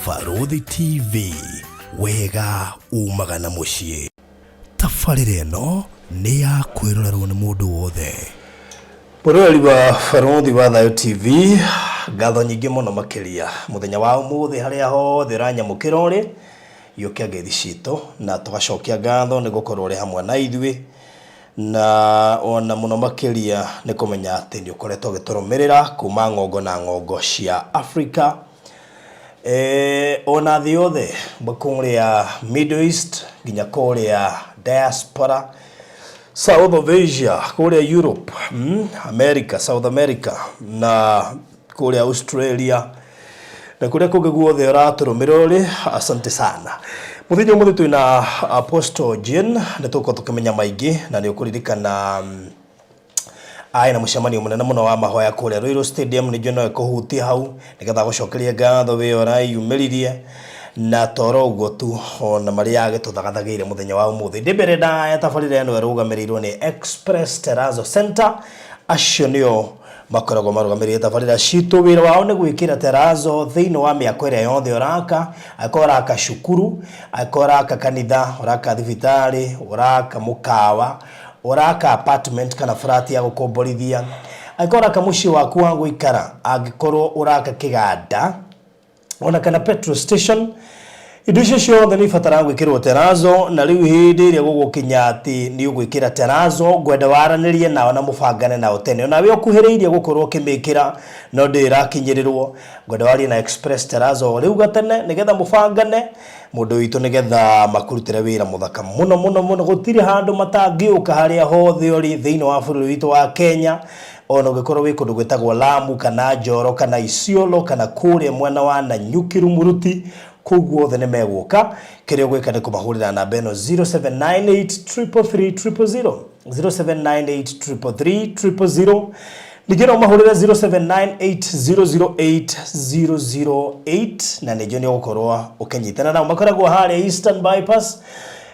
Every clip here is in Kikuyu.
Barũthi TV, wega umaga na mũciĩ. Tabarĩra ĩno nĩ ya kwĩrorerwo nĩ mũndũ wothe. Mũroreri wa Barũthi wa Thayũ TV, ngatho nyingĩ mũno makĩria mũthenya wa ũmũthĩ harĩa hothe ũranyamũkĩra ũrĩ, yũkia ngeithi citũ na tũgacokia ngatho nĩ gũkorwo ũrĩ hamwe na ithuĩ na ona mũno makĩria nĩ kũmenya atĩ nĩ ũkoretwo ũgĩtũrũmĩrĩra kuma ng'ongo na ng'ongo cia Afrika ona thĩ yothe kũrĩa Middle East nginya kũrĩa diaspora South of Asia kũrĩa Europe, America, South America na kũrĩa Australia na kũrĩa kũngĩ guothe ũratũrũmĩrĩra ũrĩ, asante sana. Mũthenya ũmũthĩ twĩna Apostle Jane, nĩ tũgũkorwo tũkĩmenya maingĩ na nĩ ũkũririkana arĩ na mũcemanio mũnene mũno wa mahoya kũrĩa Ruiru Stadium. Nĩ njũĩ no ĩkũhutie hau nĩgetha gũcokeria ngatho wĩra ũreyumĩririe na toro ũguo tu ona marĩa agĩtũthagathagĩire mũthenya wa ũmũthĩ. Ndĩ mbere ndaya tabarĩra ĩno ĩrũgamĩrĩirwo nĩ Express Terrazzo Center, acio nĩo makoragwo marũgamĩrĩire tabarĩra citũ. Wĩra wao nĩ gwĩkĩra terrazzo thĩinĩ wa mĩako ĩrĩa yothe ũraka, angĩkorwo ũraka cukuru, angĩkorwo ũraka kanitha, ũraka thibitarĩ, ũraka mũkawa, ũraka apartment kana flat ya gũkomborithia, angĩkorwo ũraka mũciĩ waku wa gũikara, angĩkorwo ũraka kĩganda ona kana petrol station, indo icio ciothe nĩ ibataraga gwĩkĩrwo terrazzo. Na rĩu hĩndĩ ĩrĩa gũgũkinya atĩ nĩ ũgwĩkĩra terrazzo, ngwenda waranĩrie nao na mũbangane nao tene. Onawe ũkuhĩrĩirie gũkorwo ũkĩmĩkĩra no ndĩrĩ ĩrakinyĩrĩrwo, ngwenda warie na Express Terrazzo rĩu gatene nĩgetha mũbangane mũndũ witũ, nĩgetha makurutĩre wĩra mũthaka mũno mũno mũno. Gũtirĩ handũ matangĩũka harĩa hothe ũrĩ thĩinĩ wa bũrũri witũ wa Kenya, ona ũngĩkorwo wĩ kũndũ gwĩtagwo Lamu kana Njoro kana Isiolo kana kũrĩa mwena wa Nanyuki Rumuruti, kũu guothe nĩ megũka. Kĩrĩa ũgwĩka nĩ kũmahũrĩra namba ĩno 0798 333 000, 0798 333 000. Ningĩ no mahũrĩre 0798 008 008 na nĩnjũ nĩ ũgũkorwo ũkĩnyitana nao. Makoragwo harĩa Eastern Bypass,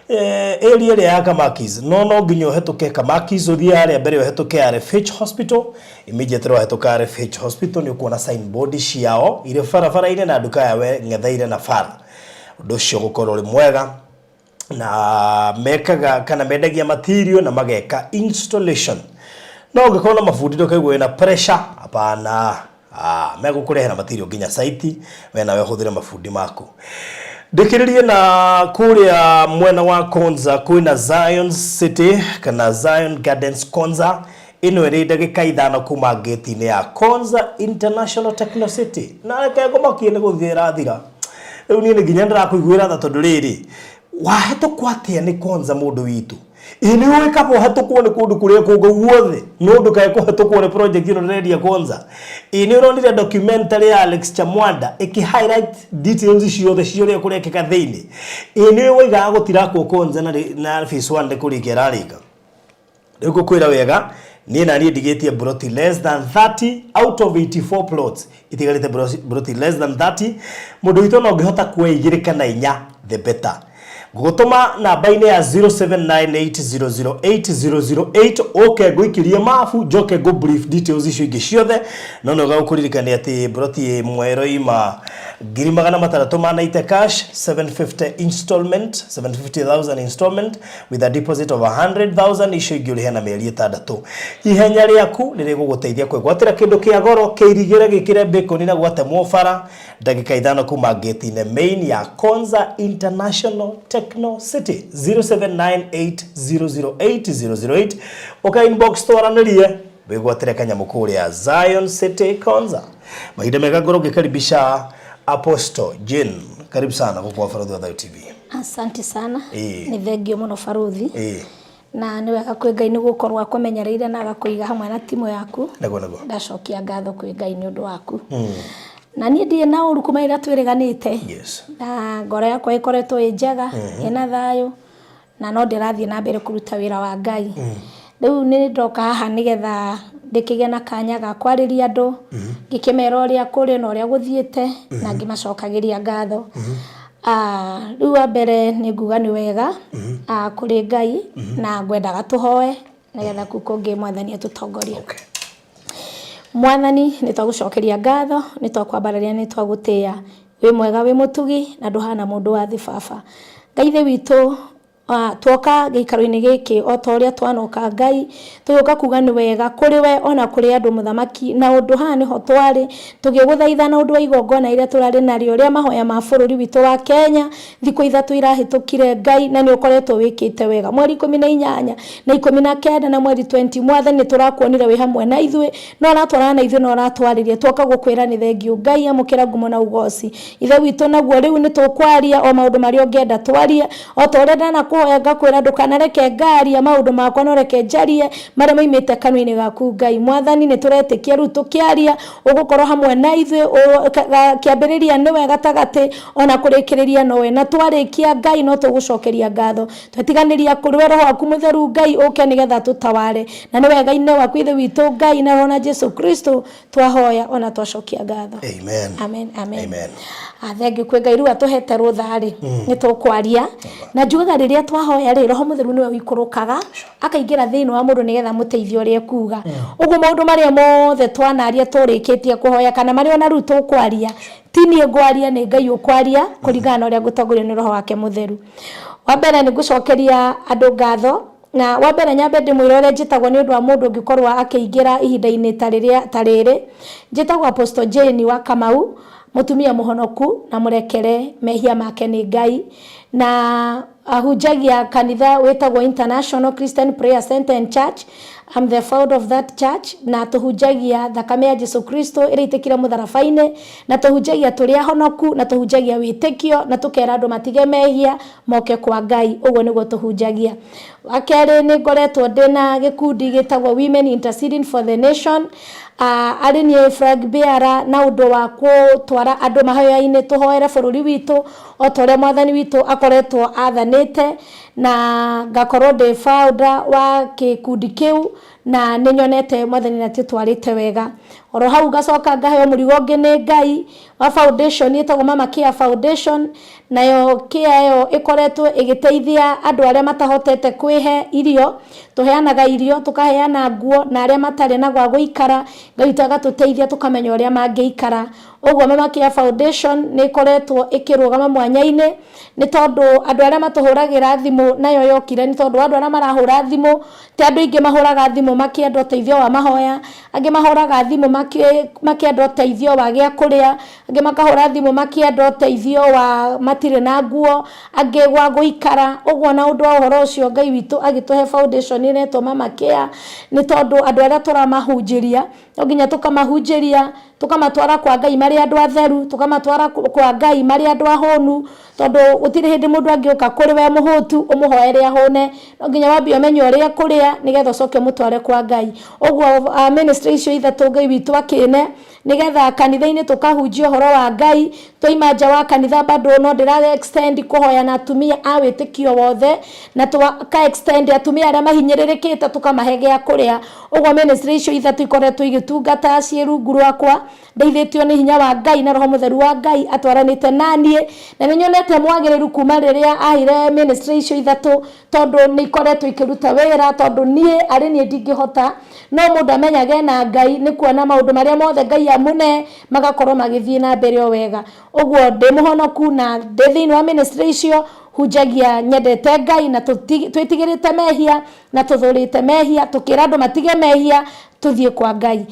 area ĩrĩa ya Kamakis, no nginya ũhetũke Kamakis ũthiĩ harĩa mbere ũhetũke RFH Hospital. Immediately wahĩtũka RFH Hospital nĩ ũkuona signboard ciao irĩ barabara-inĩ na nduka yawe ng'etheire na bara. Ũndũ ũcio ũgũkorwo ũrĩ mwega na mekaga kana mendagia material na mageka installation. No ũngĩkorwo na mabundi ndũkaigua wĩna pressure, hapana. Megũkũrehera material nginya site, we nawe ũhũthĩre mabundi maku. Ndĩkĩrĩrie na kũrĩa mwena wa Konza kwĩna Zion City kana Zion Gardens Konza. Ĩno ĩrĩ ndagĩka 5 kuma ngĩti-inĩ ya Konza International Techno City. Na reke ngũmakie nĩ gũthiĩ ĩrathira. Rĩu niĩ nĩ nginya ndĩrakũiguĩra tha tondũ rĩrĩ wahetũkwo atĩa nĩ Konza mũndũ witũ? Ĩ nĩ ũĩ kaba ũhetũkwo nĩ kũndũ kũrĩa kũngĩ guothe no ndũkae kũhetũkwo nĩ project ĩno ndĩrendia Konza. Ĩ nĩ ũronire documentary ya Alex Chamwanda ĩkĩ highlight details ciothe cia ũrĩa kũrekĩka thĩinĩ? Ĩ nĩ ũĩ waigaga gũtirakwo Konza na phase 1 nĩ kũrĩka ĩrarĩka? Rĩu ngũkwĩra wega, niĩ na niĩ ndigĩtie broti less than 30 out of 84 plots, itigarĩte broti less than 30. Mũndũ witũ no ũngĩhota kuoya igĩrĩ kana inya, the better. Ngũgũtũma namba-inĩ ya 0798008008 ũke ngũikĩrie mabu, njoke ngũ brief details icio ingĩ ciothe. No nĩ ũgagũkũririkania atĩ broti ĩmwe ĩroima 600,000 ma 90 cash, 750 installment, 750,000 installment with a deposit of 100,000. Icio ingĩ ũrĩhe na mĩeri 6. Ihenya rĩaku nĩ rĩgũgũteithia kwĩgwatĩra kĩndũ kĩa goro kĩirigĩre gĩkĩre mbĩkũni na gwatemwo bara, ndagĩka 5 kuma ngĩti-inĩ main ya Konza International Techno City. 0798008008, ũka inbox twaranĩrie wĩgwatĩre kanyamũ kũrĩa Zion City Konza. Mahinda mega ngorwo ngĩkaribisha Apostle Jane, karibu sana gũkũ wa Barũthi wa Thayũ TV. Asante sana. Nĩ thengio mũno barũthi. Na nĩ wega kwĩ Ngai nĩ gũkorwo akũmenyereire na agakũiga hamwe na timu yaku. Nĩguo nĩguo. Ndacokia ngatho kwĩ Ngai nĩ ũndũ waku. Na niĩ ndirĩ na ũru kuma rĩrĩa twĩrĩganĩte. Na ngoro yakwa ĩkoretwo ĩ njega, ĩna thayũ, na no ndĩrathiĩ na mbere kũruta wĩra wa Ngai. Rĩu nĩ ndoka haha nĩgetha ndĩkĩgĩe na kanya ga kwarĩria andũ, ngĩkĩmera ũrĩa kũrĩ na ũrĩa gũthiĩte, na ngĩmacokagĩria ngatho. Rĩu wa mbere nĩ nguga nĩ wega kũrĩ Ngai, na ngwendaga tũhoe nĩgetha kũu kũngĩ Mwathani atũtongorie. Mwathani, nĩ twagũcokeria ngatho, nĩ twakwambararia, nĩ twagũtĩĩa. Wĩ mwega, wĩ mũtugi, na ndũhana mũndũ wa thĩ. Baba Ngai, Ithe witũ, twoka gĩikaro-inĩ gĩkĩ o ta ũrĩa twanoka, Ngai, tũgĩũka kuga nĩ wega kũrĩ we ona kũrĩ andũ, mũthamaki. Na ũndũ haha nĩho twarĩ tũgĩgũthaitha na ũndũ wa igongona rĩrĩa tũrarĩ narĩo rĩa mahoya ma bũrũri witũ wa Kenya thikũ 3 irahĩtũkire, Ngai, na nĩ ũkoretwo wĩkĩte wega. Mweri 18 na 19 na mweri 20, Mwathani, nĩ tũrakuonire wĩ hamwe na ithuĩ, no ũratwarana na ithuĩ na ũratwarĩria. Twoka gũkwĩra nĩ thengiũ, Ngai, amũkĩra ngumo na ugoci, Ithe witũ. Naguo rĩu nĩ tũkwaria o maũndũ marĩa ũngĩenda twarie, o ta ũrĩa ndanakũhoya ngakwĩra ndũkanareke ngaria maũndũ makwa, no reke njarie marĩa maimĩte kanua-inĩ gaku. Ngai Mwathani, nĩ tũretĩkia rĩu tũkĩaria ũgũkorwo hamwe na ithuĩ, kĩambĩrĩria nĩwe, gatagatĩ ona kũrĩkĩrĩria nowe. Na twarĩkia, Ngai, no tũgũcokeria ngatho. Twetiganĩria kũrĩ we Roho waku Mũtheru, Ngai, ũke nĩgetha tũtaware. Na nĩ wega-inĩ waku, Ithe witũ Ngai, na Roho na Jesu Kristo twahoya ona twacokia ngatho. Amen. Amen, amen. Amen. Thengiũ kwĩ Ngai. Rĩu atũhete rũtha rĩ, nĩ tũkwaria. Na njugaga rĩrĩa twahoya rĩ, Roho Mũtheru nĩwe ũikũrũkaga akaingĩra thĩinĩ wa mũndũ nĩgetha amũteithie ũrĩa ekuga. Ũguo maũndũ marĩa mothe twanaria tũrĩkĩtie kũhoya, kana marĩa ona rĩu tũkwaria, ti niĩ ngwaria, nĩ Ngai ũkwaria kũringana na ũrĩa ngũtongorio nĩ Roho wake Mũtheru. Wa mbere, nĩ ngũcokeria andũ ngatho. Na wa mbere, nyambe ndĩmwĩre ũrĩa njĩtagwo nĩ ũndũ wa mũndũ ũngĩkorwo akĩingĩra ihinda-inĩ ta rĩrĩa ta rĩrĩ. Njĩtagwo Apostle Jane wa Kamau, mũtumia mũhonoku na mũrekere mehia make nĩ Ngai, na ahunjagia kanitha wĩtagwo International Christian Prayer Center and Church. I'm the founder of that church. Na tũhunjagia thakame ya Jesu Kristo ĩrĩa ĩitĩkire mũtharaba-inĩ, na tũhunjagia tũrĩ ahonoku, na tũhunjagia wĩtĩkio, na tũkera andũ matige mehia moke kwa Ngai. Ũguo nĩguo tũhunjagia. Wa kerĩ, nĩ ngoretwo ndĩna gĩkundi gĩtagwo Women Interceding for the Nation, arĩ niĩ flag bearer, na ũndũ wa gũtwara andũ mahoya-inĩ tũhoere bũrũri witũ o ta ũrĩa Mwathani witũ akoretwo athanĩte, na ngakorwo ndĩ founder wa gĩkundi kĩu, na nĩ nyonete Mwathani nĩ atũtwarĩte wega. Oro hau ngacoka ngaheo mũrigo ũngĩ nĩ Ngai wa foundation ĩtagwo Mama Care Foundation. Nayo care ĩyo ĩkoretwo ĩgĩteithia andũ arĩa matahotete kwĩhe irio. Tũheanaga irio, tũkaheana nguo, na arĩa matarĩ na gwa gũikara, Ngai witũ agatũteithia tũkamenya ũrĩa mangĩikara. Ũguo Mama Care Foundation nĩ ĩkoretwo ĩkĩrũgama mwanya-inĩ, nĩ tondũ andũ arĩa matũhũragĩra thimũ, nayo yokire nĩ tondũ andũ arĩa marahũra thimũ, ti andũ aingĩ mahũraga thimũ makĩenda ũteithio wa mahoya. Angĩ mahũraga thimũ makĩenda ũteithio wa gĩa kũrĩa, angĩ makahũra thimũ makĩenda ũteithio wa matirĩ na nguo, angĩ gwa gũikara. Ũguo na ũndũ wa ũhoro ũcio, Ngai witũ agĩtũhe foundation ĩretwo Mama Care, nĩ tondũ andũ arĩa tũramahunjĩria, no nginya tũkamahunjĩria, tũkamatwara kwa Ngai marĩ andũ atheru, tũkamatwara kwa Ngai marĩ andũ ahũnu, tondũ gũtirĩ hĩndĩ mũndũ angĩũka kũrĩ we mũhũtu ũmũhoere ahũne. No nginya wambie ũmenye ũrĩa ekũrĩa nĩgetha ũcoke ũmũtware kwa Ngai. Ũguo ministry icio ithatũ Ngai witũ akĩne nĩgetha kanitha-inĩ tũkahunjia ũhoro wa Ngai. Twaima nja wa kanitha, bado no ndĩra extend kũhoya na atumia a wĩtĩkio wothe, na tũka extend atumia arĩa mahinyĩrĩrĩkĩte, tũkamahe gĩa kũrĩa. Ũguo ministry icio ithatũ ikoretwo igĩtungata ciĩ rungu rwakwa, ndeithĩtio nĩ hinya wa Ngai na Roho Mũtheru wa Ngai atwaranĩte naniĩ. Na nĩ nyonete mwagĩrĩru kuma rĩrĩa aheire ministry icio ithatũ, tondũ nĩ ikoretwo ikĩruta wĩra, tondũ niĩ arĩ niĩ ndingĩhota. No mũndũ amenyage na Ngai nĩ kuona maũndũ marĩa mothe Ngai amũne magakorwo magĩthiĩ na mbere o wega. Ũguo ndĩ mũhonoku na ndĩ thĩinĩ wa ministry icio, hunjagia nyendete Ngai na twĩtigĩrĩte mehia na tũthũrĩte mehia, tũkĩra andũ matige mehia, tũthiĩ kwa Ngai.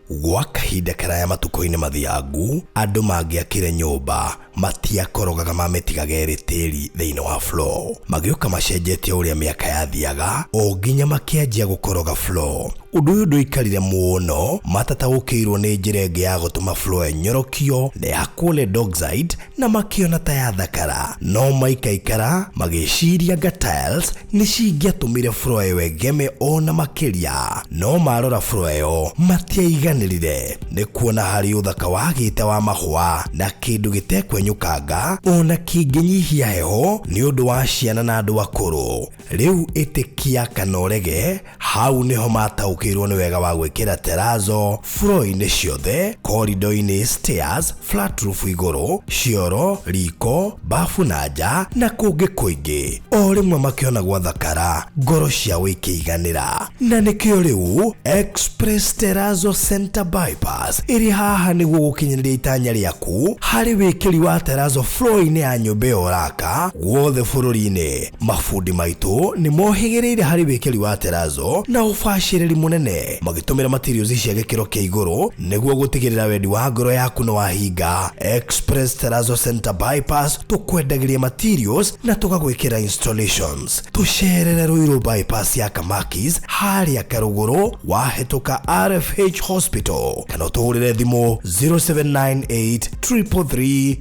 Gwa kahinda karaya matukũ-inĩ mathiangu, andũ mangĩakire nyũmba matiakorogaga, mamĩtigaga ĩrĩ tĩri thĩinĩ wa floor. Magĩũka macenjetie ũrĩa mĩaka yathiaga, o nginya makĩanjia gũkoroga floor. Ũndũ ũyũ ndũikarire mũno matataũkĩirwo nĩ njĩra ĩngĩ ya gũtũma floor ĩnyorokio na yakwo lead oxide, na makĩona ta yathakara. No maikaikara magĩciria nga tiles nĩ cingĩatũmire floor ĩyo ĩgeme ona makĩria. No marora floor ĩyo matiaiganĩrire nĩ kuona harĩ ũthaka wagĩte wa mahũa na kĩndũ gĩtekwenyũkanga ona kĩngĩnyihia heho nĩ ũndũ wa ciana na andũ akũrũ. Rĩu ĩtĩkia kana ũrege, hau nĩho mataũkĩirwo nĩ wega wa gwĩkĩra terrazzo floor-inĩ ciothe, corridor-inĩ, stairs, flat roof igũrũ, cioro, riko, bafu na nja na kũngĩ kũingĩ. O rĩmwe makĩona gwathakara, ngoro ciao ikĩiganĩra. Na nĩkĩo rĩu Express Terrazzo Center. Center Bypass ĩrĩ haha nĩguo gũkinyanĩria itanya rĩaku harĩ wĩkĩri wa terazo floor-inĩ ya nyũmba ĩyo ũraka guothe bũrũri-inĩ. Mabundi maitũ nĩ mohĩgĩrĩire harĩ wĩkĩri wa terazo na ũbacĩrĩri mũnene magĩtũmĩra materials cia gĩkĩro kĩa igũrũ nĩguo gũtigĩrĩra wendi wa ngoro yaku nĩ wahinga. Express Terazo Center Bypass tũkwendagĩria materials na tũgagwĩkĩra installations. Tũcerere Ruiru Bypass ya Kamakis harĩa Karũgũrũ wahĩtũka RFH Hospital kana ũtũhũrĩre thimũ 0798 333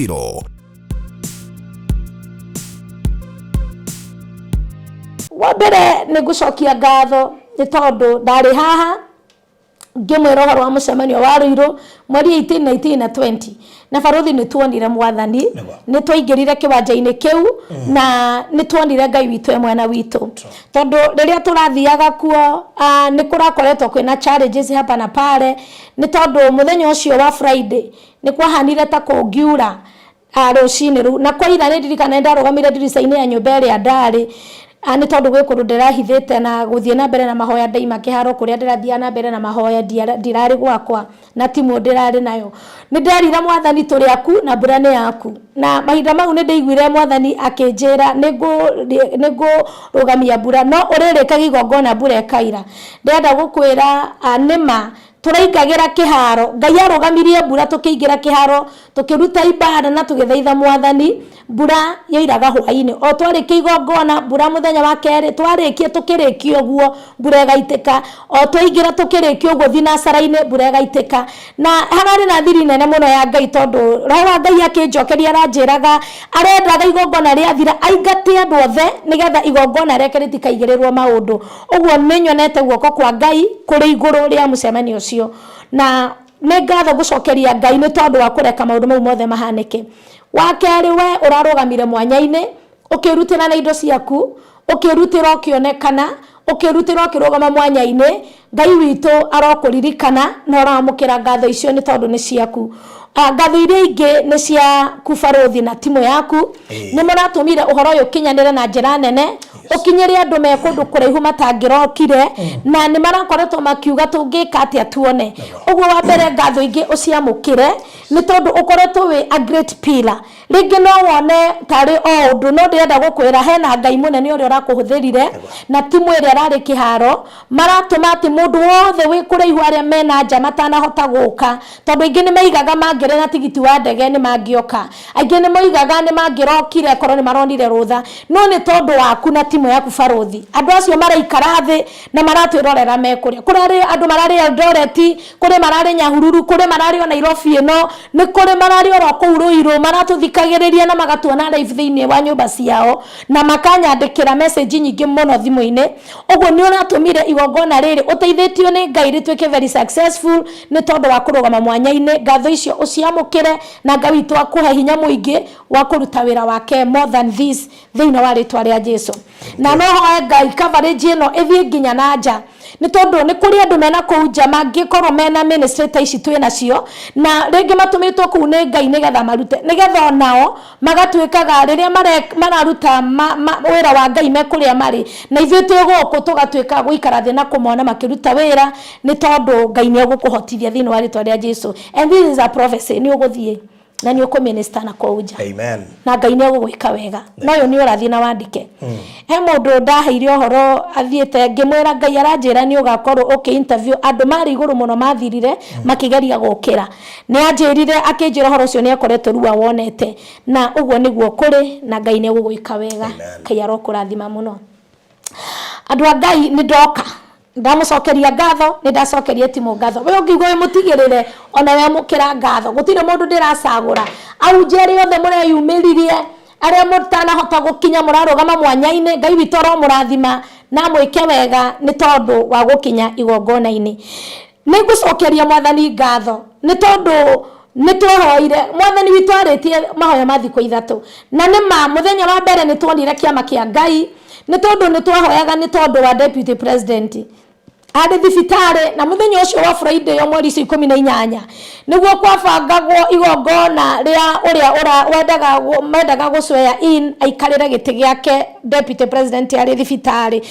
000. Wa mbere nĩ ngũcokia ngatho nĩ tondũ ndarĩ haha ngĩmwĩra ũhoro wa mũcemanio wa Ruiru mweri 18, 19 na 20, na barothi nĩ tuonire mwathani. Nĩguo. Nĩ twaingĩrire kĩwanja-inĩ kĩu na nĩ tuonire Ngai witũ e mwena witũ, tondũ rĩrĩa tũrathiaga kuo nĩ kũrakoretwo kwĩna challenges hapa na pale, nĩ tondũ mũthenya ũcio wa Friday nĩ kwahanire ta kũngiura rũcinĩ rũu, na kwaira nĩ ndirikana nĩ ndarũgamire ndirica-inĩ ya nyũmba ĩrĩa ndarĩ, nĩ tondũ gwĩ kũndũ ndĩrahithĩte na gũthiĩ na mbere na mahoya. Ndaima kĩharo kũrĩa ndĩrathiaga na mbere na mahoya, ndirarĩ gwakwa na timu ndĩrarĩ nayo. Nĩ nderire mwathani tũrĩ aku na mbura nĩ yaku, na mahinda mau nĩ ndaiguire mwathani akĩnjĩra nĩ ngũrũgamia mbura, no ũrĩrĩkagia igongona mbura ĩkaira. Ndĩrenda gũkwĩra, nĩma tũraingagĩra kĩharo, Ngai arũgamirie mbura, tũkĩingĩra kĩharo, tũkĩruta ibada na tũgĩthaitha mwathani. Mbura yoiraga hwaĩ-inĩ o twarĩkia igongona, mbura mũthenya wa kerĩ twarĩkia, tũkĩrĩkia ũguo mbura ĩgaitĩka, o twaingĩra tũkĩrĩkia ũguo thinacara-inĩ mbura ĩgaitĩka. Na hararĩ na thiri nene mũno ya Ngai, tondũ roho wa Ngai akĩnjokeria aranjĩraga arendaga igongona rĩathira aingate andũ othe nĩgetha igongona rĩake rĩtikaigĩrĩrwo maũndũ. Ũguo nĩ nyonete guoko kwa Ngai kũrĩ igũrũ rĩa mũcemanio ũcio, na nĩ ngatho ngũcokeria Ngai nĩ tondũ wa kũreka maũndũ mau mothe mahanĩke. Wa kerĩ, we ũrarũgamire mwanya-inĩ ũkĩrutĩra na indo ciaku, ũkĩrutĩra ũkĩonekana, ũkĩrutĩra ũkĩrũgama mwanya-inĩ, Ngai witũ arokũririkana na ũramũkĩra ngatho icio nĩ tondũ nĩ ciaku. Ngatho iria ingĩ nĩ ciaku barothi na timu yaku. Nĩ mũratũmire ũhoro ũyũ ũkinyanĩre na njĩra nene, ũkinyĩre andũ me kũndũ kũraihu matangĩrokire, na nĩ marakoretwo makiuga tũngĩka atĩa tuone ũguo. Wa mbere, ngatho ingĩ ũciamũkĩre nĩ tondũ ũkoretwo wĩ a great pillar. Rĩngĩ no wone tarĩ o ũndũ, no ndĩrenda gũkwĩra hena Ngai mũnene ũrĩa ũrakũhũthĩrire na timu ĩrĩa ĩrarĩ kĩharo, maratũma atĩ mũndũ wothe wĩ kũraihu, arĩa mena nja matanahota gũka, tondũ aingĩ nĩ maigaga mangĩrĩ na tigiti wa ndege nĩ mangĩoka, aingĩ nĩ moigaga nĩ mangĩrokire korwo nĩ maronire rũtha, no nĩ tondũ waku na timu yaku barothi, andũ acio maraikara thĩ na maratwĩrorera me kũrĩa. Kũrarĩ andũ mararĩ Eldoret, kũrĩ mararĩ Nyahururu, kũrĩ mararĩ o Nairobi ĩno, nĩ kũrĩ mararĩ oro kũu Ruiru, maratũthikagĩrĩria na magatuona live thĩinĩ wa nyũmba ciao na makanyandĩkĩra message nyingĩ mũno thimũ-inĩ. Ũguo nĩ ũratũmire igongona rĩrĩ ũteithĩtio nĩ Ngai rĩtuĩke very successful nĩ tondũ wa kũrũgama mwanya-inĩ. Ngatho icio ũciamũkĩre na Ngai witũ akũhe hinya mũingĩ wa kũruta wĩra wake more than this thĩinĩ wa rĩtwa rĩa Jesu. Na no hoe Ngai coverage ĩno ĩthiĩ nginya na nja, nĩ tondũ nĩ kũrĩ andũ mena kũu nja mangĩkorwo mena ministry ta ici twĩ nacio, na rĩngĩ matũmĩtwo kũu nĩ Ngai nĩgetha marute, nĩgetha onao magatuĩkaga rĩrĩa mararuta wĩra wa Ngai me kũrĩa marĩ, na ithuĩ twĩ gũkũ tũgatuĩka gũikara thĩ na kũmona makĩruta wĩra, nĩ tondũ Ngai nĩ egũkũhotithia thĩinĩ wa rĩtwa rĩa Jesu. And this is a prophecy, nĩ ũgũthiĩ na nĩ ũkũminister na kũu nja. Amen. Na Ngai nĩ egũgwĩka wega. No ũyũ nĩ ũrathiĩ na wandĩke. He mũndũ ndaheire ũhoro athiĩte, ngĩmwĩra Ngai aranjĩra nĩ ũgakorwo ũkĩ interview andũ marĩ igũrũ mũno, mathirire makĩgeria gũkĩra. Nĩ anjĩrire, akĩnjĩra ũhoro ũcio nĩ akoretwo rĩu awonete, na ũguo nĩguo kũrĩ, na Ngai nĩ egũgwĩka wega. Amen. Ngai arokũrathima mũno. Andũ a Ngai, nĩ ndoka ndamũcokeria ngatho, nĩ ndacokeria timu ngatho. We ũngiuga wĩ mũtigĩrĩre, ona we amũkĩra ngatho. Gũtirĩ mũndũ ndĩracagũra, aunje arĩa othe mũreyumĩririe, arĩa mũtanahota gũkinya mũrarũgama mwanya-inĩ, Ngai witũ aromũrathima na amwĩke wega nĩ tondũ wa gũkinya igongona-inĩ. Nĩ ngũcokeria mwathani ngatho nĩ tondũ nĩ twahoire mwathani witũ arĩtie mahoya ma thikũ 3, na nĩ ma mũthenya wa mbere nĩ tuonire kĩama kĩa Ngai, nĩ tondũ nĩ twahoyaga nĩ tondũ wa deputy president. Arĩ thibitarĩ na mũthenya ũcio wa Friday o mweri icio 18 nĩguo kwabangagwo igongona rĩa ũrĩa wendaga mendaga gũ-swear in aikarĩre gĩtĩ gĩake deputy president arĩ thibitarĩ.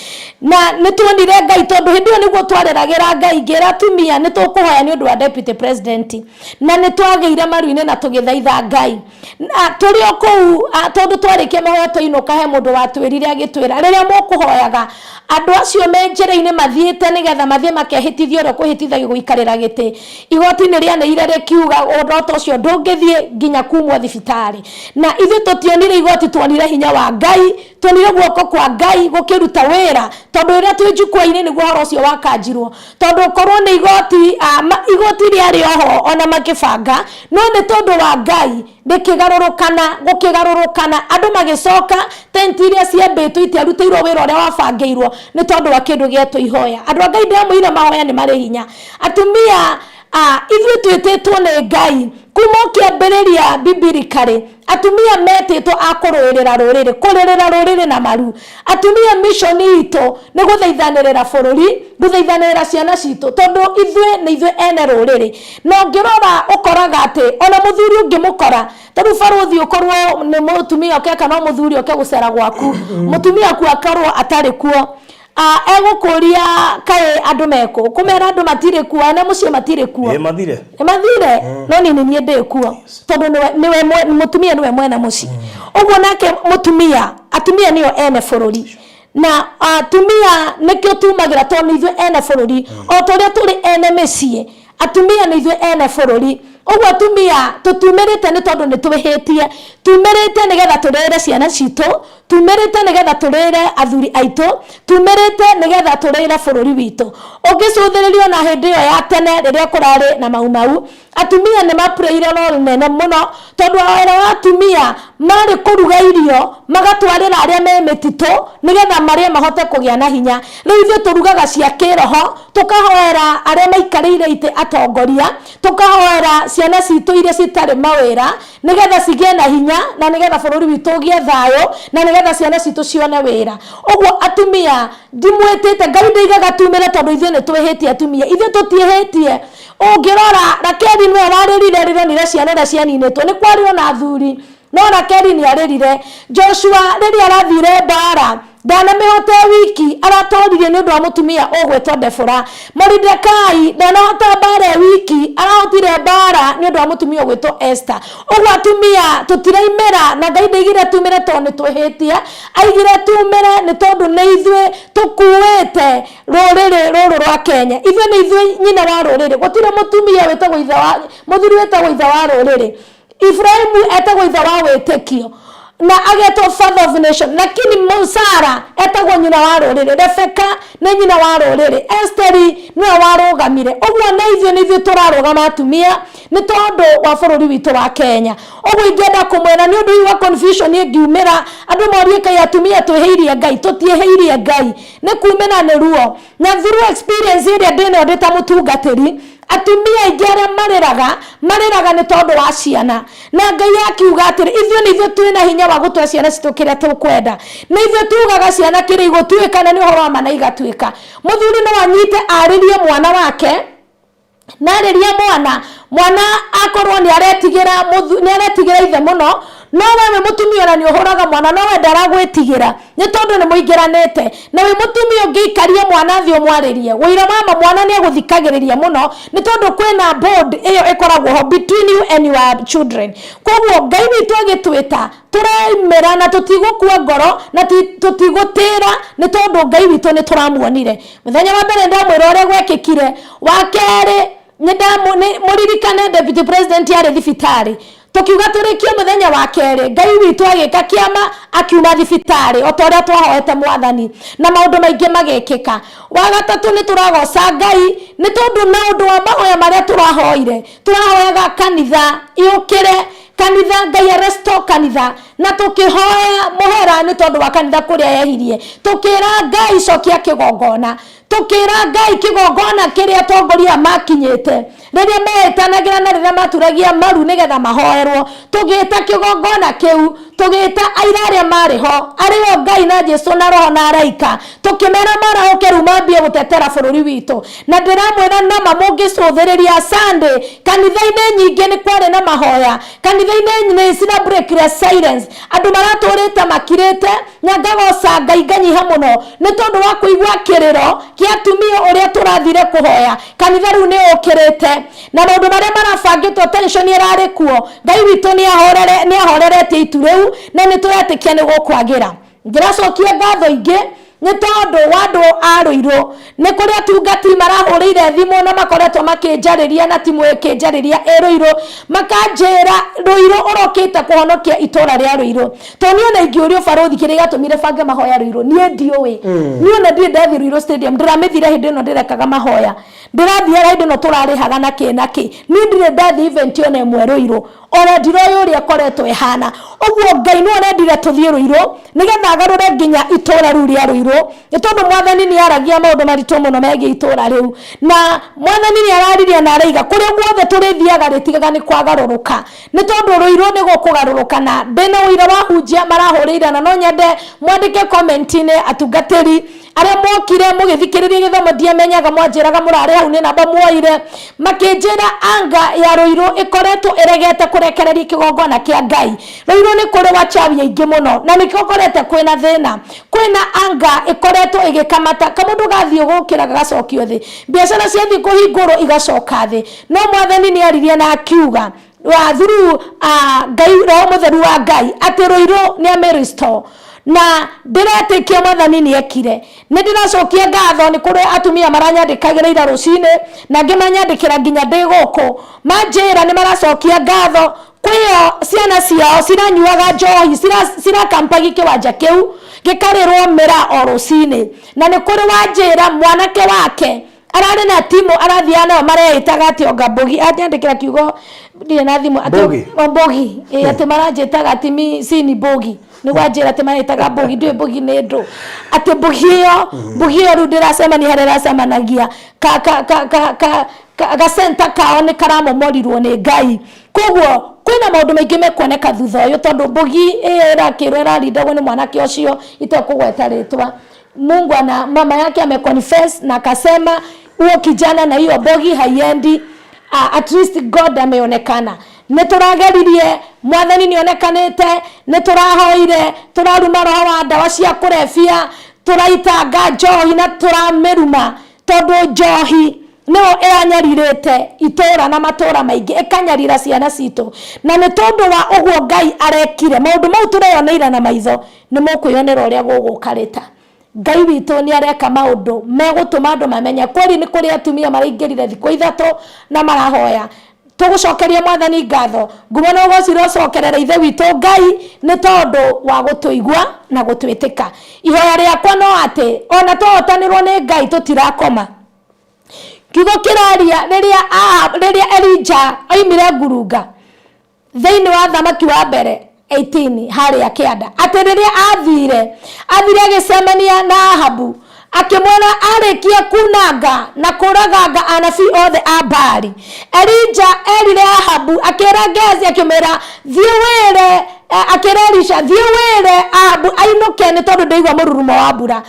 Na nĩ tuonire Ngai, tondũ hĩndĩ ĩyo nĩguo twarĩragĩra Ngai, ngĩra atumia nĩ tũkũhoya nĩ ũndũ wa deputy president, na nĩ twagĩire maru-inĩ na tũgĩthaitha Ngai na tũrĩ o kũu. Tondũ twarĩkia mahoya twainũka, he mũndũ watwĩrire agĩtwĩra, rĩrĩa mũkũhoyaga, andũ acio me njĩra-inĩ mathiĩte nĩgetha mathiĩ makehĩtithie ũrĩa ũkwĩhĩtithagio gũikarĩra gĩtĩ, igoti nĩ rĩanĩrĩire rĩkiuga ũndũ ũcio ndũngĩthiĩ nginya kumwo thibitarĩ. Na ithuĩ tũtionire igoti, tuonire hinya wa Ngai, tuonire guoko kwa Ngai gũkĩruta wĩra, tondũ rĩrĩa twĩ njukwa-inĩ nĩguo ũhoro ũcio wakanjirwo. Tondũ korwo nĩ igoti, igoti rĩarĩ oho ona makĩbanga, no nĩ tondũ wa Ngai rĩkĩgarũrũkana, gũkĩgarũrũkana, andũ magĩcoka tenti iria ciambĩtwo itiarutĩirwo wĩra ũrĩa wabangĩirwo nĩ tondũ wa kĩndũ gĩetwo ihoya. Andũ a Ngai, ndĩramwĩrire mahoya nĩ marĩ hinya. Atumia, ithuĩ twĩtĩtwo nĩ Ngai kuma ũkĩambĩrĩria biblically, atumia metĩtwo a kũrũĩrĩra rũrĩrĩ, kũrĩrĩra rũrĩrĩ na maru. Atumia, mission itũ nĩ gũthaithanĩrĩra bũrũri, gũthaithanĩrĩra ciana citũ, tondũ ithuĩ nĩ ithuĩ ene rũrĩrĩ. Na ũngĩrora ũkoraga atĩ ona mũthuri ũngĩmũkora ta rĩu barũthi, ũkorwo nĩ mũtumia oke kana mũthuri oke gũcera gwaku, mũtumia aku akorwo atarĩ kuo, egũkũria kaĩ andũ mekũ, kũmera andũ matirĩ kuo, ene mũciĩ matirĩ kuo. Ĩ mathire. Nĩ mathire, no niĩ nĩ niĩ ndĩ kuo, tondũ nĩwe mũtumia nĩwe mwene mũciĩ. Ũguo nake mũtumia, atumia nĩo ene bũrũri, na atumia nĩkĩo tumagĩra, tondũ nĩ ithuĩ ene bũrũri. O ta ũrĩa tũrĩ ene mĩciĩ, atumia nĩ ithuĩ ene bũrũri. Ũguo atumia tũtumĩrĩte nĩ tondũ nĩ twĩhĩtie, tumĩrĩte nĩgetha tũrĩre ciana citũ, tumĩrĩte nĩgetha tũrĩre athuri aitũ, tumĩrĩte nĩgetha tũrĩre bũrũri witũ. Ũngĩcũthĩrĩria ona hĩndĩ ĩyo ya tene rĩrĩa kũrarĩ na Mau Mau, atumia nĩ mapurĩire role nene mũno, tondũ wĩra wa atumia marĩ kũruga irio magatwarĩra arĩa me mĩtitũ nĩgetha marĩe mahote kũgĩa na hinya. Rĩu ithuĩ tũrugaga cia kĩroho, tũkahoera arĩa maikarĩire itĩ atongoria, tũkahoera ciana citũ iria citarĩ mawĩra nĩgetha cigĩe na hinya, na nĩgetha bũrũri witũ ũgĩe thayũ, na nĩgetha ciana citũ cione wĩra. Ũguo atumia, ndimwĩtĩte Ngai ndaigaga tumĩre tondũ ithuĩ nĩ twĩhĩtie. Atumia, ithuĩ tũtiĩhĩtie. Ũngĩrora Rakeli nĩwe warĩrire rĩrĩa onire ciana ũrĩa cianinĩtwo. Nĩ kwarĩ ona athuri, no Rakeli nĩ arĩrire. Joshua rĩrĩa arathire mbara ndanamĩhota e wiki, aratoririe nĩ ũndũ wa mũtumia ũgwĩtwo Debora. Moridekai ndanahota mbara e wiki, arahotire mbara nĩ ũndũ wa mũtumia ũgwĩtwo Esther. Ũguo atumia tũtiraimĩra, na Ngai ndaigire tumĩre tondũ nĩ twĩhĩtie, aigire tumĩre nĩ tondũ nĩ ithuĩ tũkuĩte rũrĩrĩ rũrũ rwa Kenya. Ithuĩ nĩ ithuĩ nyina wa rũrĩrĩ. Gũtirĩ mũtumia wĩtagwo ithe wa mũthuri wĩtagwo ithe wa rũrĩrĩ. Ibrahimu etagwo ithe wa wĩtĩkio na agetwo father of nation, lakini Sara etagwo nyina wa rũrĩrĩ, Rebeka nĩ nyina wa rũrĩrĩ, Esteri nĩwe warũgamire. Ũguo na ithuĩ nĩ ithuĩ tũrarũgama atumia nĩ tondũ wa bũrũri witũ wa Kenya. Ũguo ingĩenda kũmwĩra, nĩ ũndũ wa confusion ĩngiumĩra, andũ morie kaĩ atumia twĩhĩirie Ngai, tũtiĩhĩirie Ngai, nĩ kumĩra nĩ ruo na through experience ĩrĩa ndĩnayo ndĩ ta mũtungatĩri. Atumia aingĩ arĩa marĩraga, marĩraga nĩ tondũ wa ciana. Na Ngai akiuga atĩrĩ, ithuĩ nĩ ithuĩ twĩna hinya wa gũtua ciana citũ kĩrĩa tũkwenda, nĩ ithuĩ tugaga ciana kĩrĩa igũtuĩka, na nĩ ũhoro wa ma na igatuĩka. Mũthuri no anyite arĩrie mwana wake, na arĩria mwana, mwana akorwo nĩ aretigĩra, nĩ aretigĩra ithe mũno, no we wĩ mũtumia ona nĩ ũhũraga mwana, no we ndaragwĩtigĩra nĩ tondũ nĩ mũingĩranĩte. Na wĩ mũtumia ũngĩikaria mwana thĩ ũmwarĩrie wĩira mama, mwana nĩ agũthikagĩrĩria mũno, nĩ tondũ kwĩna bond ĩyo ĩkoragwo ho between you and your children. Koguo Ngai witũ agĩtwĩta tũraimĩra na tũtigũkua ngoro na tũtigũtĩra, nĩ tondũ Ngai witũ nĩ tũramuonire. Mũthenya wa mbere ndamwĩra ũrĩa gwekĩkire. Wa kerĩ nĩ mũririkane deputy president yarĩ thibitarĩ, tukiuga tũrĩkie mũthenya wa kerĩ, Ngai witũ agĩka kĩama, akiuma thibitarĩ o ta ũrĩa twahoete Mwathani, na maũndũ maingĩ magĩkĩka. Wa gatatũ, nĩ tũragoca Ngai nĩ tondũ na ũndũ wa mahoya marĩa tũrahoire, tũrahoyaga kanitha yũkĩre, kanitha Ngai aresto kanitha. Na tũkĩhoya mũhera nĩ tondũ wa kanitha kũrĩa yehirie. Tũkĩra Ngai cokia kĩgongona. Tũkĩra Ngai kĩgongona kĩrĩa atongoria makinyĩte. Rĩrĩa meĩtanagĩra na rĩrĩa maturagia maru nĩgetha mahoerwo. Tũgĩta kĩgongona kĩu. Tũgĩta aira arĩa marĩ ho. Arĩ o Ngai na Jesu na Roho na araika. Tũkĩmera marahũke rĩu mambie gũtetera bũrũri witũ. Na ndĩramwĩra nama mũngĩcũthĩrĩria Sunday, kanitha-inĩ nyingĩ nĩ kwarĩ na mahoya. Kanitha-inĩ nĩ cira break the silence. Andũ maratũrĩte makirĩte, na ngagoca Ngai nganyiha mũno nĩ tondũ wa kũigua kĩrĩro kĩa atumia ũrĩa tũrathire kũhoya. Kanitha rĩu nĩ ũkĩrĩte. Na maũndũ marĩa marabangĩtwo tension ĩrarĩ kuo, Ngai witũ nĩ ahoreretie itu rĩu na nĩ tũretĩkia nĩ gũkwagĩra. Ndĩracokia ngatho ingĩ nĩ tondũ wa andũ a Ruiru. Nĩ kũrĩ atungati marahũrĩire thimũ na makoretwo makĩnjarĩria na timũ ĩkĩnjarĩria ĩ Ruiru, makanjĩra Ruiru ũrokĩte kũhonokia itũra rĩa Ruiru. Tondũ niĩ ona ingĩũrio barũthi kĩrĩa gĩatũmire bange mahoya Ruiru, niĩ ndiũĩ. Niĩ ona ndirĩ ndathiĩ Ruiru Stadium, ndĩramĩthire hĩndĩ ĩno ndĩrekaga mahoya. Ndĩrathiaga hĩndĩ ĩno tũrarĩhaga na kĩ na kĩ. Niĩ ndirĩ ndathiĩ event ona ĩmwe Ruiru. Ona ndiroĩ ũrĩa ĩkoretwo ĩhana. Ũguo Ngai nĩwe ũrendire tũthiĩ Ruiru nĩgetha agarũre nginya itũra rĩu rĩa Ruiru, nĩ tondũ Mwathani nĩ aragia maũndũ maritũ mũno megiĩ itũra rĩu. Na Mwathani nĩ araririe na araiga kũrĩa guothe tũrĩthiaga rĩtigaga nĩ kwagarũrũka. Nĩ tondũ Ruiru nĩ gũkũgarũrũka na ndĩna ũira wa hunjia marahũrĩire na no nyende mwandĩke comment-inĩ atungatĩri arĩa mokire mũgĩthikĩrĩria gĩthomo ndiamenyaga mwanjĩraga mũrarĩ hau nĩ namba muoire makĩnjĩra anga ya Ruiru ĩkoretwo ĩregete kũrekereria kĩgongona kĩa Ngai. Ruiru nĩ kũrĩ wachawi aingĩ mũno na nĩkĩo ũkorete kwĩna thĩna. Kwĩna anga ĩkoretwo ĩgĩkamata kamũndũ gathiĩ gũkĩra gagacokio thĩ, biacara ciathiĩ kũhingũrwo igacoka thĩ. No Mwathani nĩ aririe na akiuga wa through Ngai Roho Mũtheru wa Ngai atĩ Ruiru nĩ ame restore na ndĩretĩkia Mwathani nĩ ekire. Nĩ ndĩracokia ngatho nĩ kũrĩ atumia maranyandĩkagĩra ira rũcinĩ na angĩ manyandĩkĩra nginya ndĩ gũkũ manjĩra nĩ maracokia ngatho kwĩo ciana ciao ciranyuaga njohi cirakampagi kĩwanja kĩu gĩkarĩrwo mĩra o rũcinĩ. Na nĩ kũrĩ wanjĩra mwanake wake ararĩ na timu arathiaga nayo mareĩtaga atĩ onga mbogi anyandĩkĩra kiugo ndirĩ na thimũ atĩ Mbogi? o mbogi ĩ atĩ maranjĩtaga atĩ mi sini mbogi nĩguo anjĩra atĩ mareĩtaga mbogi ndiũĩ mbogi nĩ ndũ atĩ mbogi ĩyo mbogi ĩyo rĩu ndĩracemania harĩa ĩracemanagia ka ka ka ka ka ka gacenta kao nĩ karamomorirwo nĩ Ngai. Koguo kwĩna maũndũ maingĩ mekuoneka thutha ũyũ tondũ mbogi ĩyo ĩrakĩrwo ĩrarindagwo nĩ mwanake ũcio itekũgweta rĩtwa. Mungu ana mama yake ameconfess na akasema huo kijana na hiyo bogi haiendi. At least God ameonekana. Nĩ tũrageririe Mwathani nĩ onekanĩte, nĩ tũrahoire, tũraruma roho wa ndawa cia kũrebia, tũraitanga njohi na tũramĩruma tondũ njohi nĩyo ĩranyarirĩte itũra na matũra maingĩ, ĩkanyarira ciana citũ. Na nĩ tondũ wa ũguo Ngai arekire maũndũ mau tũreyoneire na maitho, nĩ mũkwĩyonera ũrĩa gũgũka rĩta. Ngai witũ nĩ areka maũndũ megũtũma andũ mamenye kweli nĩ kũrĩ atumia maraingĩrire thikũ ithatũ na marahoya. Tũgũcokeria Mwathani ngatho, ngumo na ũgoci ũrocokerera Ithe witũ Ngai nĩ tondũ wa gũtũigua na gũtwĩtĩka. Ihoya rĩakwa no atĩ ona twahotanĩrwo nĩ Ngai tũtirakoma. Kiugo kĩraria rĩrĩa Elijah oimire ngurunga thĩinĩ wa thamaki wa mbere 18 harĩa kĩanda atĩ rĩrĩa athire agĩcemania na Ahabu akĩmwĩra arĩkia kunanga na kũraganga anabii othe a Baali. Elijah erire Ahabu akĩra Gehazi akĩmwĩra thiĩ wĩre akĩra Elisha thiĩ wĩre Ahabu ainũke nĩ tondũ ndĩigua mũrurumo wa mbura.